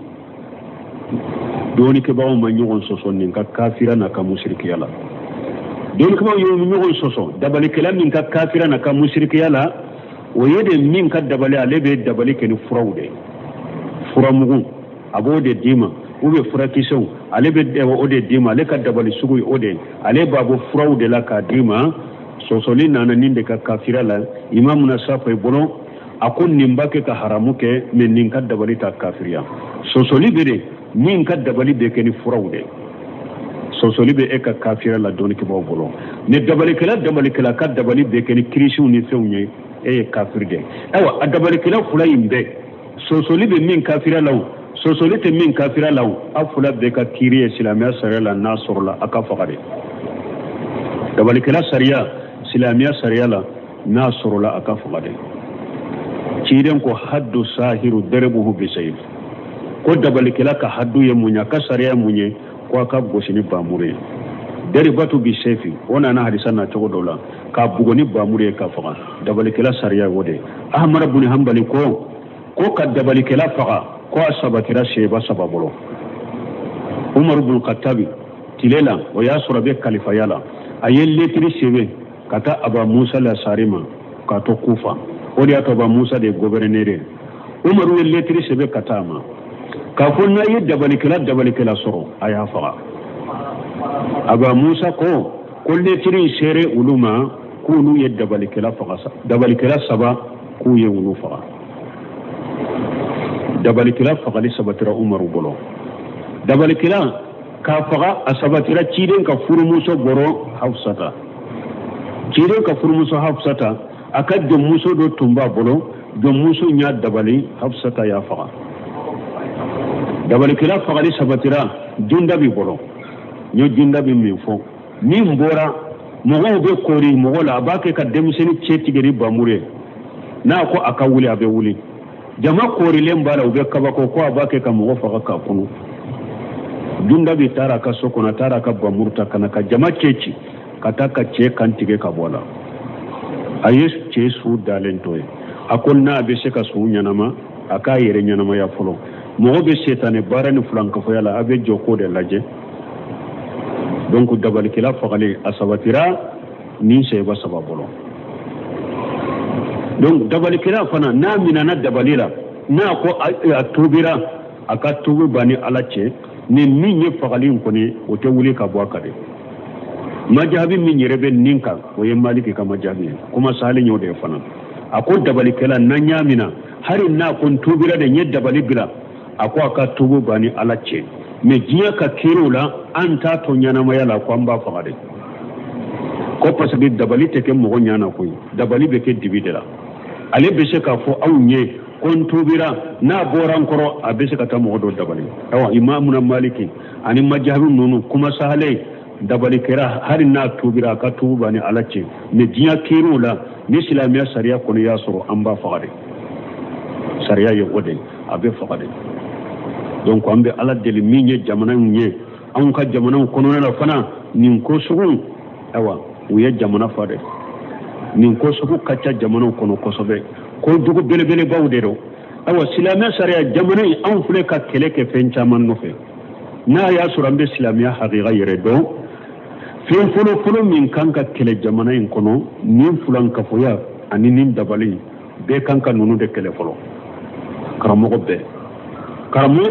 S1: dɔnnikɛbagaw ma ɲɔgɔn sɔsɔ nin ka kafira n'a ka musirikiya la. Dɔnnikɛbagaw ye ɲɔgɔn sɔsɔ dabalikɛla min ka kafira n'a ka musirikiya la, o ye de min ka dabali, ale bɛ dabali kɛ ni furaw de ye, furamugu a b'o de d'i ma, ou bien furakisɛw ale bɛ o de d'i ma, ale ka dabali sugu ye o de ye, ale b'a bɔ furaw de la k'a d'i ma. Sɔsɔli nana nin de ka kafira la Imamu Safi bolo, a ko nin b'a kɛ ka haramu kɛ, mais nin ka dabali ta kafiriya. Sɔsɔli bɛ de min ka dabali bɛ kɛ ni furaw de ye, sɔsɔli bɛ e ka kafiriya la dɔnnikɛbaaw bolo. Ni dabalikɛla ka dabali bɛ kɛ ni kirisiw ni fɛnw ye, e ye kafiri de ye. Ayiwa, a dabalikɛla fila in bɛɛ, sɔsɔli bɛ min kafiriya la o, sɔsɔli tɛ min kafiriya la o, aw fila bɛɛ ka kiiri ye silamɛya sariya la, n'a sɔrɔla a ka faga de. Dabalikɛla sariya silamɛya sariya la, n'a sɔrɔla a ka faga de. Ciden ko haddu sahiru daribuhu bisayf, ko dabalikɛla ka haddu ye mun ye, a ka sariya ye mun ye, ko a ka gosi ni bamuru ye. Daribatu bisayfi, o nana hadisa na cogo dɔ la, k'a bugɔ ni bamuru ye ka faga. Dabalikɛla sariya ye o de ye. Ahmad bin Hanbali ko ka dabalikɛla faga, ko a sabatira seba 3 bolo. Umaru bin Khattabi tile la, o y'a sɔrɔ a bɛ kalifaya la, a ye letiri sɛbɛn ka taa Aba Musa Lasari ma k'a to Kufa. O de y'a to Aba Musa de ye gɔvɛrɛnɛri ye. Umaru ye letiri sɛbɛn ka taa a ma k'a fɔ n'a ye dabalikɛla sɔrɔ, a y'a faga. Aba Musa ko letiri in sere olu ma, k'olu ye dabalikɛla faga sa, dabalikɛla 3 k'u ye olu faga. Dabalikɛla fagali sabatira Umaru bolo. Dabalikɛla k'a faga, a sabatira ciden ka furumuso bɔrɔ Hafsata. Ciden ka furumuso Hafsata, a ka jɔnmuso dɔ tun b'a bolo, jɔnmuso y'a dabali, Hafsata y'a faga. Dabalikɛla fagali sabatira Jundabi bolo. N ye Jundabi min fɔ, min bɔra mɔgɔw bɛ koori mɔgɔ la, a b'a kɛ ka denmisɛnnin cɛ tigɛ ni bamuru ye, n'a ko a ka wuli a bɛ wuli. Jama koorilen b'a la, u bɛ kabako ko a b'a kɛ ka mɔgɔ faga k'a kunu. Jundabi taara a ka so kɔnɔ, a taara a ka bamuru ta ka na ka jama cɛ ci, ka taa ka cɛ kan tigɛ ka bɔ a la. A ye cɛ su dalen to yen. A ko n'a bɛ se ka su ɲɛnama, a k'a yɛrɛ ɲɛnamaya fɔlɔ. Mɔgɔ bɛ setanɛ baara ni filankafoya la, a bɛ jɔ k'o de lajɛ. Donc dabalikɛla fagalen a sabatira nin sɛba 3 bolo. Donc dabalikɛla fana n'a minɛna dabali la, n'a ko a tuubira, a ka tuubi ban ni ala cɛ, ni min ye fagali in kɔni, o tɛ wuli ka bɔ a kan dɛ. Majahabi min yɛrɛ bɛ nin kan, o ye Maliki ka majahabi ye. Kuma sahalen y'o de ye fana. A ko dabalikɛla n'an y'a minɛ, hali n'a ko n tuubira de, n ye dabali bila, a ko a ka tuubi ban ni ala cɛ. Mais diɲɛ ka kiiriw la, an t'a to ɲɛnamaya la, ko an b'a faga de. Ko parce que dabali tɛ kɛ mɔgɔ ɲɛna koyi, dabali bɛ kɛ dibi de la. Ale bɛ se k'a fɔ aw ɲɛ ko n tuubira, n'a bɔra n kɔrɔ, a bɛ se ka taa mɔgɔ dɔ dabali. Ayiwa, Imamuna Maliki ani majahabi ninnu kuma sahalen, Dabalikɛla hali n'a tuubira, a ka tuubu b'a ni Ala cɛ, mais diɲɛ kiiriw la, ni silamɛya sariya kɔni y'a sɔrɔ, an b'a faga de. Sariya ye o de ye, a bɛ faga de. Donc an bɛ Ala deli min ye jamana in ye, anw ka jamanaw kɔnɔna la fana, nin ko sugu, ayiwa, u ye jamana fa dɛ. Nin ko sugu ka ca jamanaw kɔnɔ kosɛbɛ, ko jugu belebelebaw de don. Ayiwa, silamɛ sariya jamana in, anw filɛ ka kɛlɛ kɛ fɛn caman nɔfɛ. N'a y'a sɔrɔ an bɛ silamɛya hakika yɛrɛ dɔn, fɛn fɔlɔfɔlɔ min kan ka kɛlɛ jamana in kɔnɔ, nin fulankafoya ani nin dabali, bɛɛ kan ka ninnu de kɛlɛ fɔlɔ. Karamɔgɔ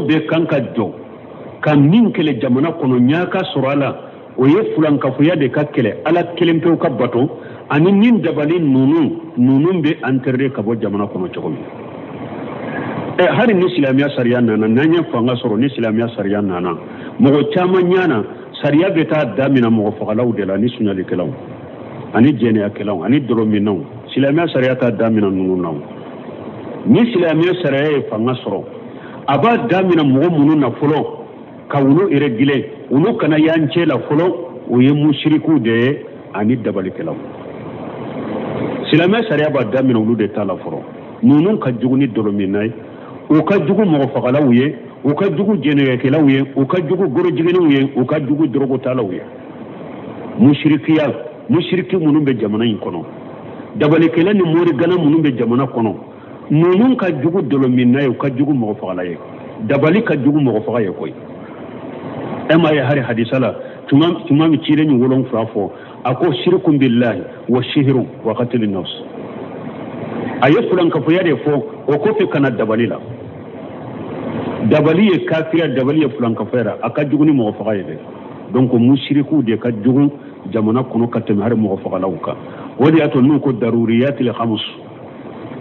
S1: bɛɛ kan ka jɔ ka min kɛlɛ jamana kɔnɔ, ɲa ka sɔrɔ a la, o ye fulankafoya de ka kɛlɛ, Ala kelen pewu ka bato, ani nin dabali ninnu bɛ interdit ka bɔ jamana kɔnɔ cogo min. Ɛ, hali ni silamɛya sariya nana, n'an ye fanga sɔrɔ, ni silamɛya sariya nana, mɔgɔ caman ɲana, sariya bɛ taa damina mɔgɔ fagalaw de la, ni sunyalikɛlaw ani jɛnɛyakɛlaw ani dɔlɔminnaw. Silamɛya sariya t'a damina ninnu na. Ni silamɛya sariya ye fanga sɔrɔ, a b'a damina mɔgɔ minnu na fɔlɔ ka olu réguler, olu kana y'an cɛ la fɔlɔ, o ye musirikuw de ye ani dabalikɛlaw. Silamɛ sariya b'a daminɛ olu de ta la fɔlɔ. Ninnu ka jugu ni dɔlɔminna ye, u ka jugu mɔgɔ fagalaw ye, u ka jugu jɛnɛyakɛlaw ye, u ka jugu gorojiginniw ye, u ka jugu dɔrɔgutalaw ye. Musirikiya, musiriki minnu bɛ jamana in kɔnɔ, dabalikɛla ni morigana minnu bɛ jamana kɔnɔ, ninnu ka jugu dɔlɔminna ye, u ka jugu mɔgɔ fagala ye. Dabali ka jugu mɔgɔ faga ye koyi. E m'a ye, hali hadisa la, tuma min ciden ni 7 fɔ, a ko shirikun billahi wa sihiru wa qatl nafs. A ye fulankafoya de fɔ, o kɔfɛ ka na dabali la. Dabali ye kafiriya, dabali ye fulankafoya la, a ka jugu ni mɔgɔ faga ye dɛ. Donc musirikuw de ka jugu jamana kɔnɔ ka tɛmɛ hali mɔgɔ fagalaw kan. O de y'a to n'u ko daruriyatil khams,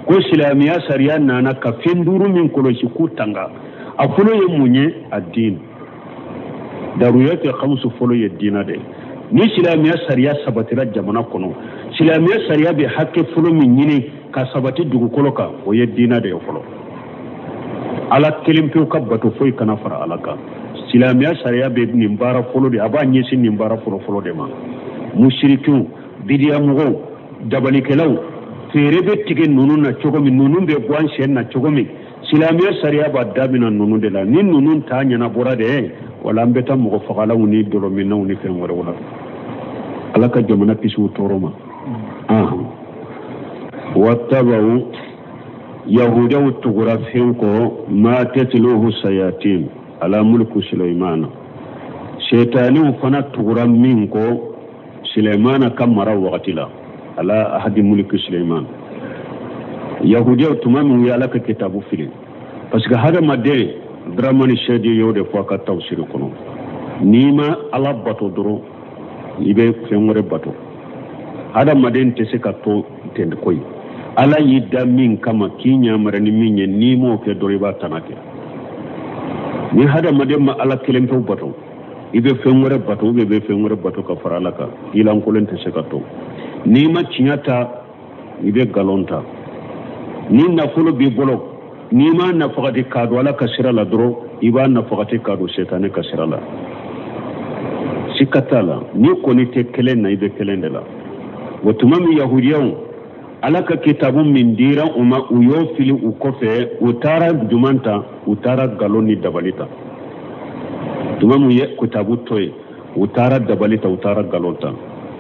S1: ko silamɛya sariya nana ka fɛn 5 min kɔlɔsi k'u tanga, a fɔlɔ ye mun ye? A diin. Daruriyatil khams fɔlɔ ye diina de. Ni silamɛya sariya sabatira jamana kɔnɔ, silamɛya sariya bɛ hakɛ fɔlɔ min ɲini ka sabati dugukolo kan, o ye diina de ye fɔlɔ. Ala kelen pewu ka bato, foyi kana fara Ala kan. Silamɛya sariya bɛ nin baara fɔlɔ de, a b'a ɲɛsin nin baara fɔlɔ fɔlɔ de ma. Musirikiw, bidiyamɔgɔw, dabalikɛlaw, feere bɛ tigɛ ninnu na cogo min, ninnu bɛ bɔ an sen na cogo min, silamɛya sariya b'a daminɛ ninnu de la. Ni ninnu ta ɲɛnabɔra de, wala an bɛ taa mɔgɔ fagalaw ni dɔlɔminnaw ni fɛn wɛrɛw la. Ala ka jamana kisi u tɔɔrɔ ma. Wattabaw, yahudaw tugura fɛn kɔ, ma tatluhu sayatin ala mulku Suleimana, setaniw fana tugura min kɔ Suleimana ka mara wagati la, ala ahadi mulki Suleiman. Yahudiyaw, tuma min u ye Ala ka kitabu fili, parce que hadamaden, Dramani Sɛdi y'o de fɔ a ka tafsiri kɔnɔ, n'i ma Ala bato dɔrɔn, i bɛ fɛn wɛrɛ bato. Hadamaden tɛ se ka to ten koyi. Ala y'i da min kama, k'i ɲamara ni min ye, n'i m'o kɛ dɔrɔn, i b'a tana kɛ. Ni hadamaden ma Ala kelen pewu bato, i bɛ fɛn wɛrɛ bato, ou bien i bɛ fɛn wɛrɛ bato ka fara Ala kan. I lankolon tɛ se ka to. N'i ma tiɲɛ ta, i bɛ nkalon ta. Ni nafolo b'i bolo, n'i ma nafagati k'a don Ala ka sira la dɔrɔn, i b'a nafagati k'a don setanɛ ka sira la, sika t'a la. N'i kɔni tɛ kelen na, i bɛ kelen de la. O tuma min yahudiyaw, Ala ka kitabu min dira u ma, u y'o fili u kɔfɛ, u taara juman ta? U taara nkalon ni dabali ta. Tuma min ye kitabu to yen, u taara dabali ta, u taara nkalon ta.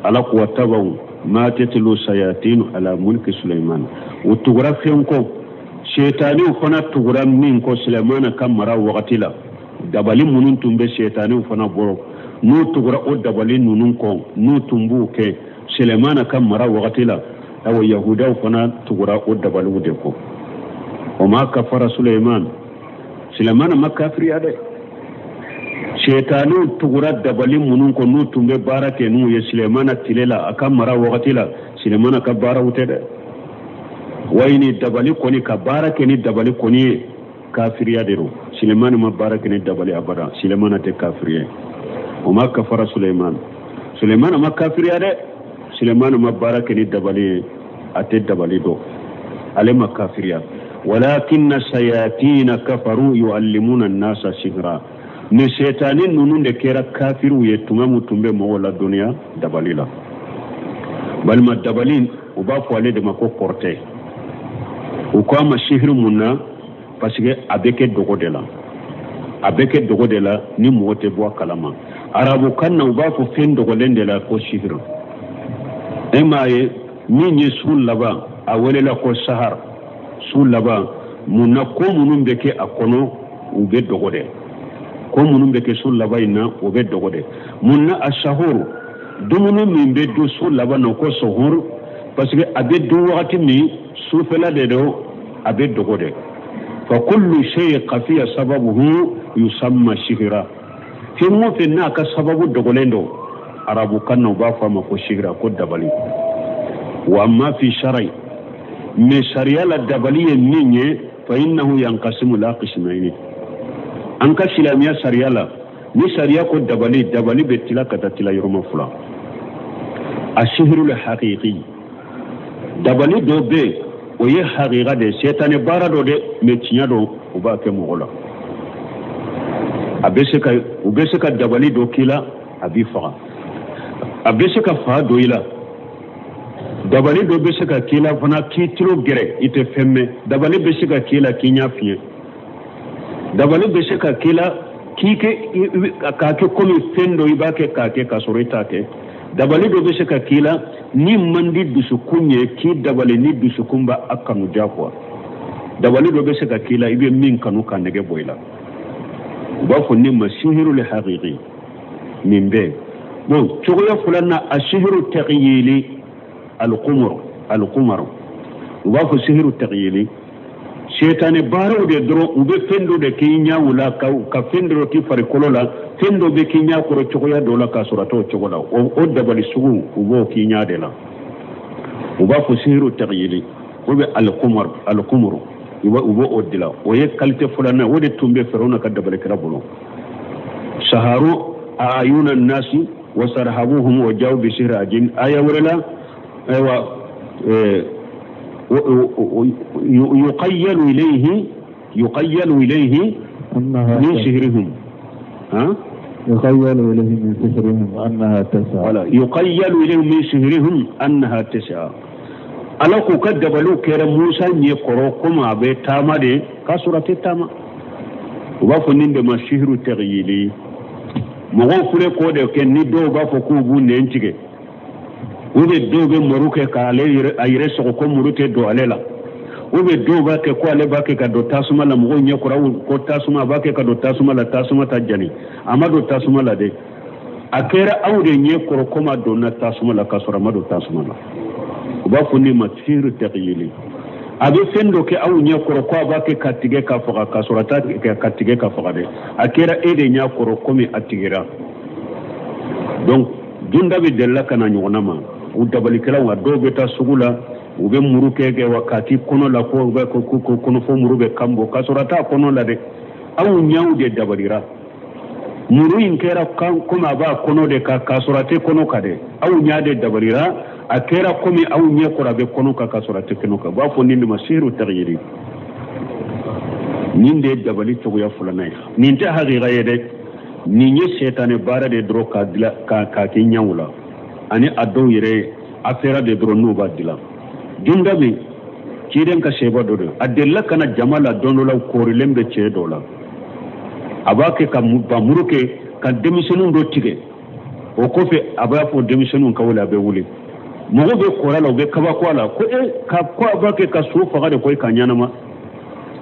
S1: Ala ko wattabaw ma tatlu sayatin ala mulki Suleiman. U tugura fɛn kɔ, setaniw fana tugura min kɔ Sulemana ka mara wagati la, dabali minnu tun bɛ setaniw fana bolo, n'u tugura o dabali ninnu kɔ, n'u tun b'u kɛ Sulemana ka mara wagati la, awa, yahudaw fana tugura o dabaliw de kɔ. O ma kafara Suleiman, Sulemana ma kafiriya dɛ. Setaniw tugura dabali minnu kɔ, n'u tun bɛ baara kɛ n'u ye Sulemana tile la, a ka mara wagati la, Sulemana ka baaraw tɛ dɛ. Wayi, ni dabali kɔni, ka baara kɛ ni dabali kɔni ye kafiriya de don. Sulemana ma baara kɛ ni dabali abada. Sulemana tɛ kafiri ye. O ma kafara Suleiman, Sulemana ma kafiriya dɛ. Sulemana ma baara kɛ ni dabali ye, a tɛ dabali dɔn, ale ma kafiriya. Walakinna sayatina kafaru yuallimuna nasa sihra. Nin sɛtani ninnu de kɛra kafiriw ye tuma min tun bɛ mɔgɔw ladɔnniya dabali la. Balima, dabali, u b'a fɔ ale de ma ko kɔrɔtɛ. U ko a ma sihiri mun na? Parce que a bɛ kɛ dogo de la, a bɛ kɛ dogo de la ni mɔgɔ tɛ bɔ a kalama. Arabukan na, u b'a fɔ fɛn dogolen de la ko sihiri. E m'a ye, min ye su laban, a welela ko sahar, su laban. Mun na? Ko minnu bɛ kɛ a kɔnɔ, u bɛ dogo de. Ko minnu bɛ kɛ su laban in na, o bɛ dogo de. Mun na a sahur, dumuni min bɛ dun su laban na, ko sahur? Parce que a bɛ dun wagati min, sufɛla de don, a bɛ dogo de. Fa kullu shay khafiya sababuhu yusamma sihira. Fɛn o fɛn n'a ka sababu dogolen don, arabukan na u b'a fɔ a ma ko sihira, ko dabali. Wa amma fi sharai, mais sariya la, dabali ye min ye, fa innahu yanqasimu la qismayni. An ka silamɛya sariya la, ni sariya ko dabali, dabali bɛ tila ka taa tila yɔrɔma fila. A sihirul haqiqi, dabali dɔ bɛ yen, o ye haqiqa de ye, sɛtanɛ baara dɔ de, mais tiɲɛ don, u b'a kɛ mɔgɔ la. A bɛ se ka, u bɛ se ka dabali dɔ k'i la, a b'i faga. A bɛ se ka fa don i la. Dabali dɔ bɛ se ka k'i la fana k'i tulo gɛrɛ, i tɛ fɛn mɛn. Dabali bɛ se ka k'i la k'i ɲɛ fiɲɛ. Dabali bɛ se ka k'i la k'i kɛ k'a kɛ komi fɛn dɔ i b'a kɛ k'a kɛ k'a sɔrɔ i t'a kɛ. Dabali dɔ bɛ se ka k'i la ni man di dusukun ye, k'i dabali ni dusukun b'a a kanu diyagoya. Dabali dɔ bɛ se ka k'i la, i bɛ min kanu, k'a nege bɔ i la. U b'a fɔ nin ma sihirul haqiqi. Nin bɛɛ bon. Cogoya filanan, a sihiru taghyili, alqumar, alqumar. U b'a fɔ sihiru taghyili, sɛtanɛ baaraw de dɔrɔn. U bɛ fɛn dɔ de k'i ɲɛw la, ka fɛn dɔ k'i farikolo la, fɛn dɔ bɛ k'i ɲɛ kɔrɔ cogoya dɔ la k'a sɔrɔ a t'o cogo la. O dabali sugu, u b'o k'i ɲɛ de la. U b'a fɔ sihiru taghyili o bɛ alqumar, alqumar, u b'o o dilan. O ye qualité filanan. O de tun bɛ Firawuna ka dabalikɛla bolo. Saharu ayuna nasi wa sarhabuhum wa jaw bi sihri ajin. Aya wɛrɛ la, ayiwa, yuqayyalu ilayhi, yuqayyalu ilayhi min sihrihim, ha.
S2: يخيل إليه من سحرهم أنها تسعى.
S1: Voilà, yuqayyalu ilayhim min sihrihim annaha tas'a. Ala k'u ka dabaliw kɛra Musa ɲɛ kɔrɔ komi a bɛ taama de, k'a sɔrɔ a tɛ taama. U b'a fɔ nin de ma sihiru taghyili. Mɔgɔw filɛ k'o de kɛ ni dɔw b'a fɔ k'u b'u nɛn tigɛ, ou bien dɔw bɛ muru kɛ k'ale yɛrɛ a yɛrɛ sɔgɔ ko muru tɛ don ale la, ou bien dɔw b'a kɛ ko ale b'a kɛ ka don tasuma la mɔgɔw ɲɛ kɔrɔ, ko tasuma, a b'a kɛ ka don tasuma la, tasuma ta jani. A ma don tasuma la dɛ, a kɛra aw de ɲɛ kɔrɔ komi a donna tasuma la, k'a sɔrɔ a ma don tasuma la. U b'a fɔ nin ma sihiru taghyili. A bɛ fɛn dɔ kɛ aw ɲɛ kɔrɔ ko a b'a kɛ ka tigɛ ka faga, k'a sɔrɔ a t'a kɛ ka tigɛ ka faga dɛ. A kɛra e de ɲɛ kɔrɔ komi a tigɛra. Donc dunda bɛ delila ka na ɲɔgɔnna ma. U dabalikɛlaw, nka dɔw bɛ taa sugu la, u bɛ muru kɛ wa k'a k'i kɔnɔ la, ko bɛ ko kɔnɔfɔ muru bɛ kan bɔ, k'a sɔrɔ a t'a kɔnɔ la dɛ. Aw ɲɛw de dabalira, muru in kɛra komi a b'a kɔnɔ de kan, k'a sɔrɔ a tɛ kɔnɔ kan dɛ. Aw ɲɛ de dabalira, a kɛra komi aw ɲɛ kɔrɔ a bɛ kɔnɔ kan, k'a sɔrɔ a tɛ kɔnɔ kan. U b'a fɔ nin de ma sihiru taghyiri. Nin de ye dabali cogoya filanan ye. Nin tɛ hakika ye dɛ, nin ye sɛtanɛ baara de dɔrɔn k'a dilan k'a kɛ ɲɛw la, ani a dɔw yɛrɛ affaire de dɔrɔn n'u b'a dilan. Junda min ciden ka sɛba dɔ don, a delila ka na jama la don dɔ la, koorilen bɛ cɛ dɔ la, a b'a kɛ ka bamuru kɛ ka denmisɛnninw dɔ tigɛ. O kɔfɛ, a b'a fɔ denmisɛnninw ka wuli. A bɛ wuli, mɔgɔw bɛ kɔrɔ la, u bɛ kabako a la ko e ka ko a b'a kɛ ka so faga de ko e ka ɲɛnama.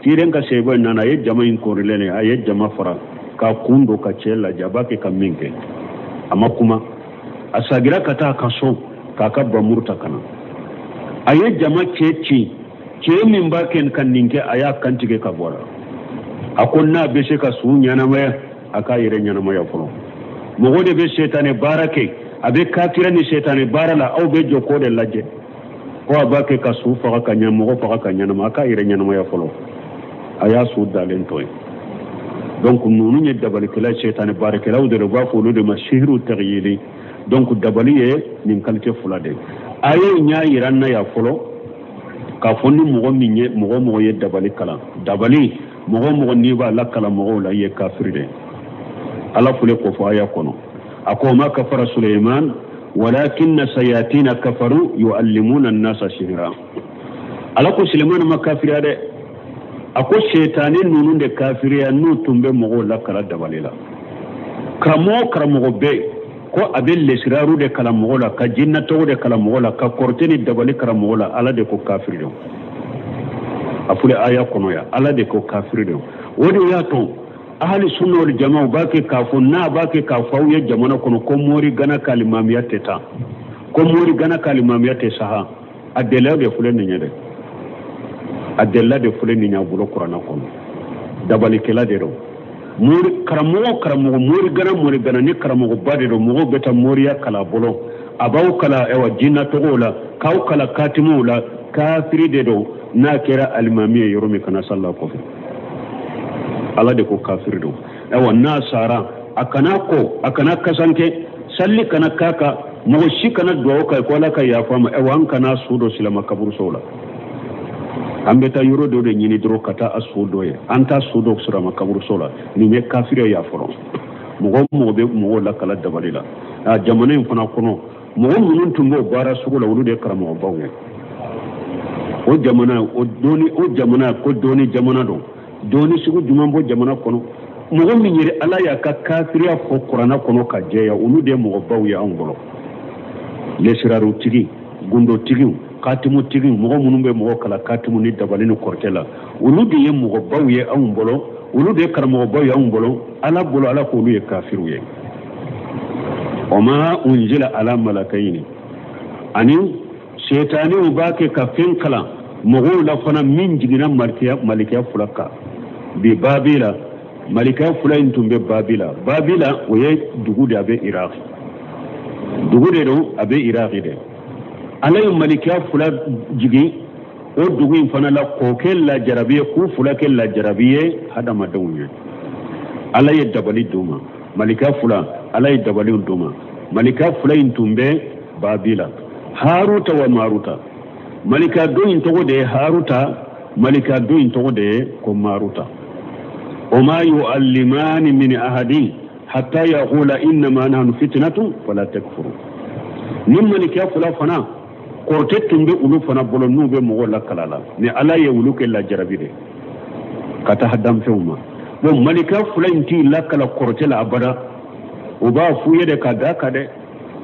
S1: Ciden ka sɛba in nana, a ye jama in koorilen ye, a ye jama fara k'a kun don ka cɛ lajɛ, a b'a kɛ ka min kɛ. A ma kuma, a sagira ka taa a ka so k'a ka bamuru ta ka na. A ye jama cɛ ci, cɛ min b'a kɛ ka nin kɛ, a y'a kantigɛ ka bɔ a la. A ko n'a bɛ se ka su ɲɛnamaya, a k'a yɛrɛ ɲɛnamaya fɔlɔ. Mɔgɔ de bɛ sɛtanɛ baara kɛ, a bɛ kafira ni sɛtanɛ baara la, aw bɛ jɔ k'o de lajɛ ko a b'a kɛ ka su faga ka ɲɛ, mɔgɔ faga ka ɲɛnama. A k'a yɛrɛ ɲɛnamaya fɔlɔ. A y'a su dalen to yen. Donc ninnu ye dabalikɛla, sɛtanɛ baarakɛlaw de, u b'a fɔ olu de ma sihiru taghyili. Donc dabali ye nin qualité fila de ye. A ye ɲa yira n na yan fɔlɔ k'a fɔ ni mɔgɔ min ye, mɔgɔ mɔgɔ ye dabali kalan, dabali mɔgɔ mɔgɔ n'i b'a la kalan mɔgɔw la, i ye kafiri de. Ala fule k'o fɔ aya kɔnɔ, a ko ma kafara Suleiman walakinna sayatina kafaru yuallimuna annasa sihira. Ala ko Suleiman ma kafiriya dɛ, a ko setani ninnu de kafiriya, n'u tun bɛ mɔgɔw lakala dabali la. Karamɔgɔ karamɔgɔ bɛ ko a bɛ lesiraru de kalan mɔgɔ la, ka jinɛ tɔgɔ de kalan mɔgɔ la, ka kɔrɔtɛ ni dabali kalan mɔgɔ la, Ala de ko kafiri don. A filɛ aya kɔnɔ yan, Ala de ko kafiri don. O de y'a to ahali sunna wal jama b'a kɛ k'a fɔ, n'a b'a kɛ k'a fɔ aw ye jamana kɔnɔ ko mori gana ka alimamiya tɛ taa, ko mori gana ka alimamiya tɛ saha. A deliya de filɛ nin ye dɛ, a delila de filɛ nin ye a bolo kuranna kɔnɔ. Dabalikɛla de don. Mori karamɔgɔ karamɔgɔ mori gana mori gana ni karamɔgɔba de don. Mɔgɔw bɛ taa moriya kalan a bolo, a b'aw kalan ɛwa jinɛ tɔgɔw la, k'aw kalan katimuw la. Kafiri de don. N'a kɛra alimami ye yɔrɔ min, kana sali a kɔfɛ. Ala de ko kafiri don. Ayiwa, n'a sara, a kana ko, a kana kasanke, salli kana k'a kan, mɔgɔ si kana dugawu kɛ ko Ala ka yafa ma. Ayiwa, an kana su don silama kaburusow la. An bɛ taa yɔrɔ dɔ de ɲini dɔrɔn ka taa a su dɔ ye, an t'a su don silama kaburuso la. Nin ye kafiriya y'a fɔlɔ. Mɔgɔ mɔgɔ bɛ mɔgɔw lakala dabali la a jamana in fana kɔnɔ, mɔgɔ minnu tun b'o baara sugu la, olu de ye karamɔgɔbaw ye. O jamana o dɔnni, o jamana ko dɔnni jamana don. Dɔnni sugu jumɛn b'o jamana kɔnɔ? Mɔgɔ min yɛrɛ Ala y'a ka kafiriya fɔ kuranna kɔnɔ ka jɛya, olu de ye mɔgɔbaw ye anw bolo. Lesirarutigi, gundotigiw, katimutigiw, mɔgɔ minnu bɛ mɔgɔ kalan katimu ni dabali ni kɔrɔtɛ la, olu de ye mɔgɔbaw ye anw bolo, olu de ye karamɔgɔbaw ye anw bolo. Ala bolo, Ala k'olu ye kafiriw ye. O ma unzila ala malakayini, ani setaniw b'a kɛ ka fɛn kalan mɔgɔw la fana min jiginna malikiya fila kan bi Babila. Malikiya fila in tun bɛ Babila. Babila, o ye dugu de, a bɛ Iraki, dugu de don, a bɛ Iraki de. Ala ye malikiya fila jigin o dugu in fana la k'o kɛ lajarabi ye, k'u fila kɛ lajarabi ye hadamadenw ye. Ala ye dabali d'u ma. Malikiya fila, Ala ye dabali d'u ma. Malikiya fila in tun bɛ Babila, Haruta wa Maruta. Malika dɔ in tɔgɔ de ye Haruta, malika dɔ in tɔgɔ de ye ko Maruta. O ma yu'allimani min ahadin hatta yaqula innama nahnu fitnatun fala takfuru. Ni malikiya fila fana, kɔrɔtɛ tun bɛ olu fana bolo n'u bɛ mɔgɔw lakala la, ni Ala ye olu kɛ lajarabi de ka taa danfɛnw ma. Bon, malikiya fila in t'i lakala kɔrɔtɛ la abada. O b'a f'u ye de ka da kan dɛ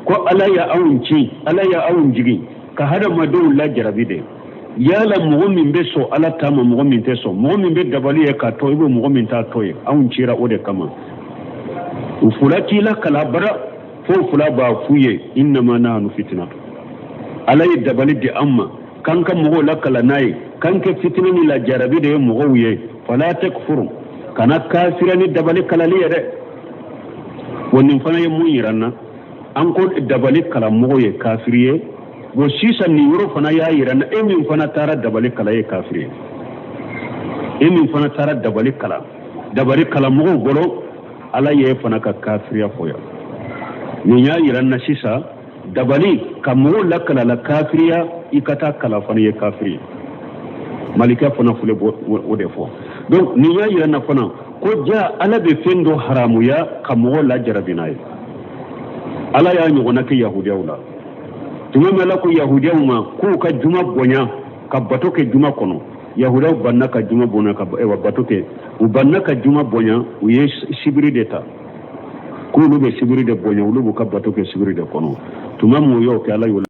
S1: ko Ala ya anw ci, Ala ya anw jigin ka hadamadenw lajarabi de. Yala mɔgɔ min bɛ sɔn Ala ta ma, mɔgɔ min tɛ sɔn, mɔgɔ min bɛ dabali ye k'a to i bɛ, mɔgɔ min t'a to ye, anw cira o de kama. U fila t'i lakala abada fo fila b'a f'u ye innama nahnu fitnatu. Ala ye dabali di an ma k'an ka mɔgɔw lakala n'a ye, k'an kɛ fitinɛ ni lajarabi de ye mɔgɔw ye. Fala takfuru, kana kafira ni dabali kalali ye dɛ. Wa nin fana ye mun yira n na? An ko dabali kalamɔgɔ ye kafiri ye. Bon, sisan nin yɔrɔ fana y'a yira n na, e min fana taara dabali kalan ye kafiri ye. E min fana taara dabali kalan dabali kalamɔgɔw bolo, Ala ye fana ka kafiriya fɔ yan. Nin y'a yira n na sisan, dabali ka mɔgɔw lakala la kafiriya, i ka taa kalan fana ye kafiri ye. Malika fana filɛ o de fɔ. Donc nin y'a yira n na fana ko ja Ala bɛ fɛn dɔ haramuya ka mɔgɔw lajarabi n'a ye. Ala y'a ɲɔgɔnna kɛ yahudiyaw la tuma min Ala ko yahudiyaw ma k'u ka juma bonya, ka bato kɛ juma kɔnɔ. Yahudiyaw banna ka juma bonya, ka bato kɛ. U banna ka juma bonya, u ye sibiri de ta k'olu bɛ sibiri de bonya, olu b'u ka bato kɛ sibiri de kɔnɔ. Tuma min u y'o kɛ, Ala y'o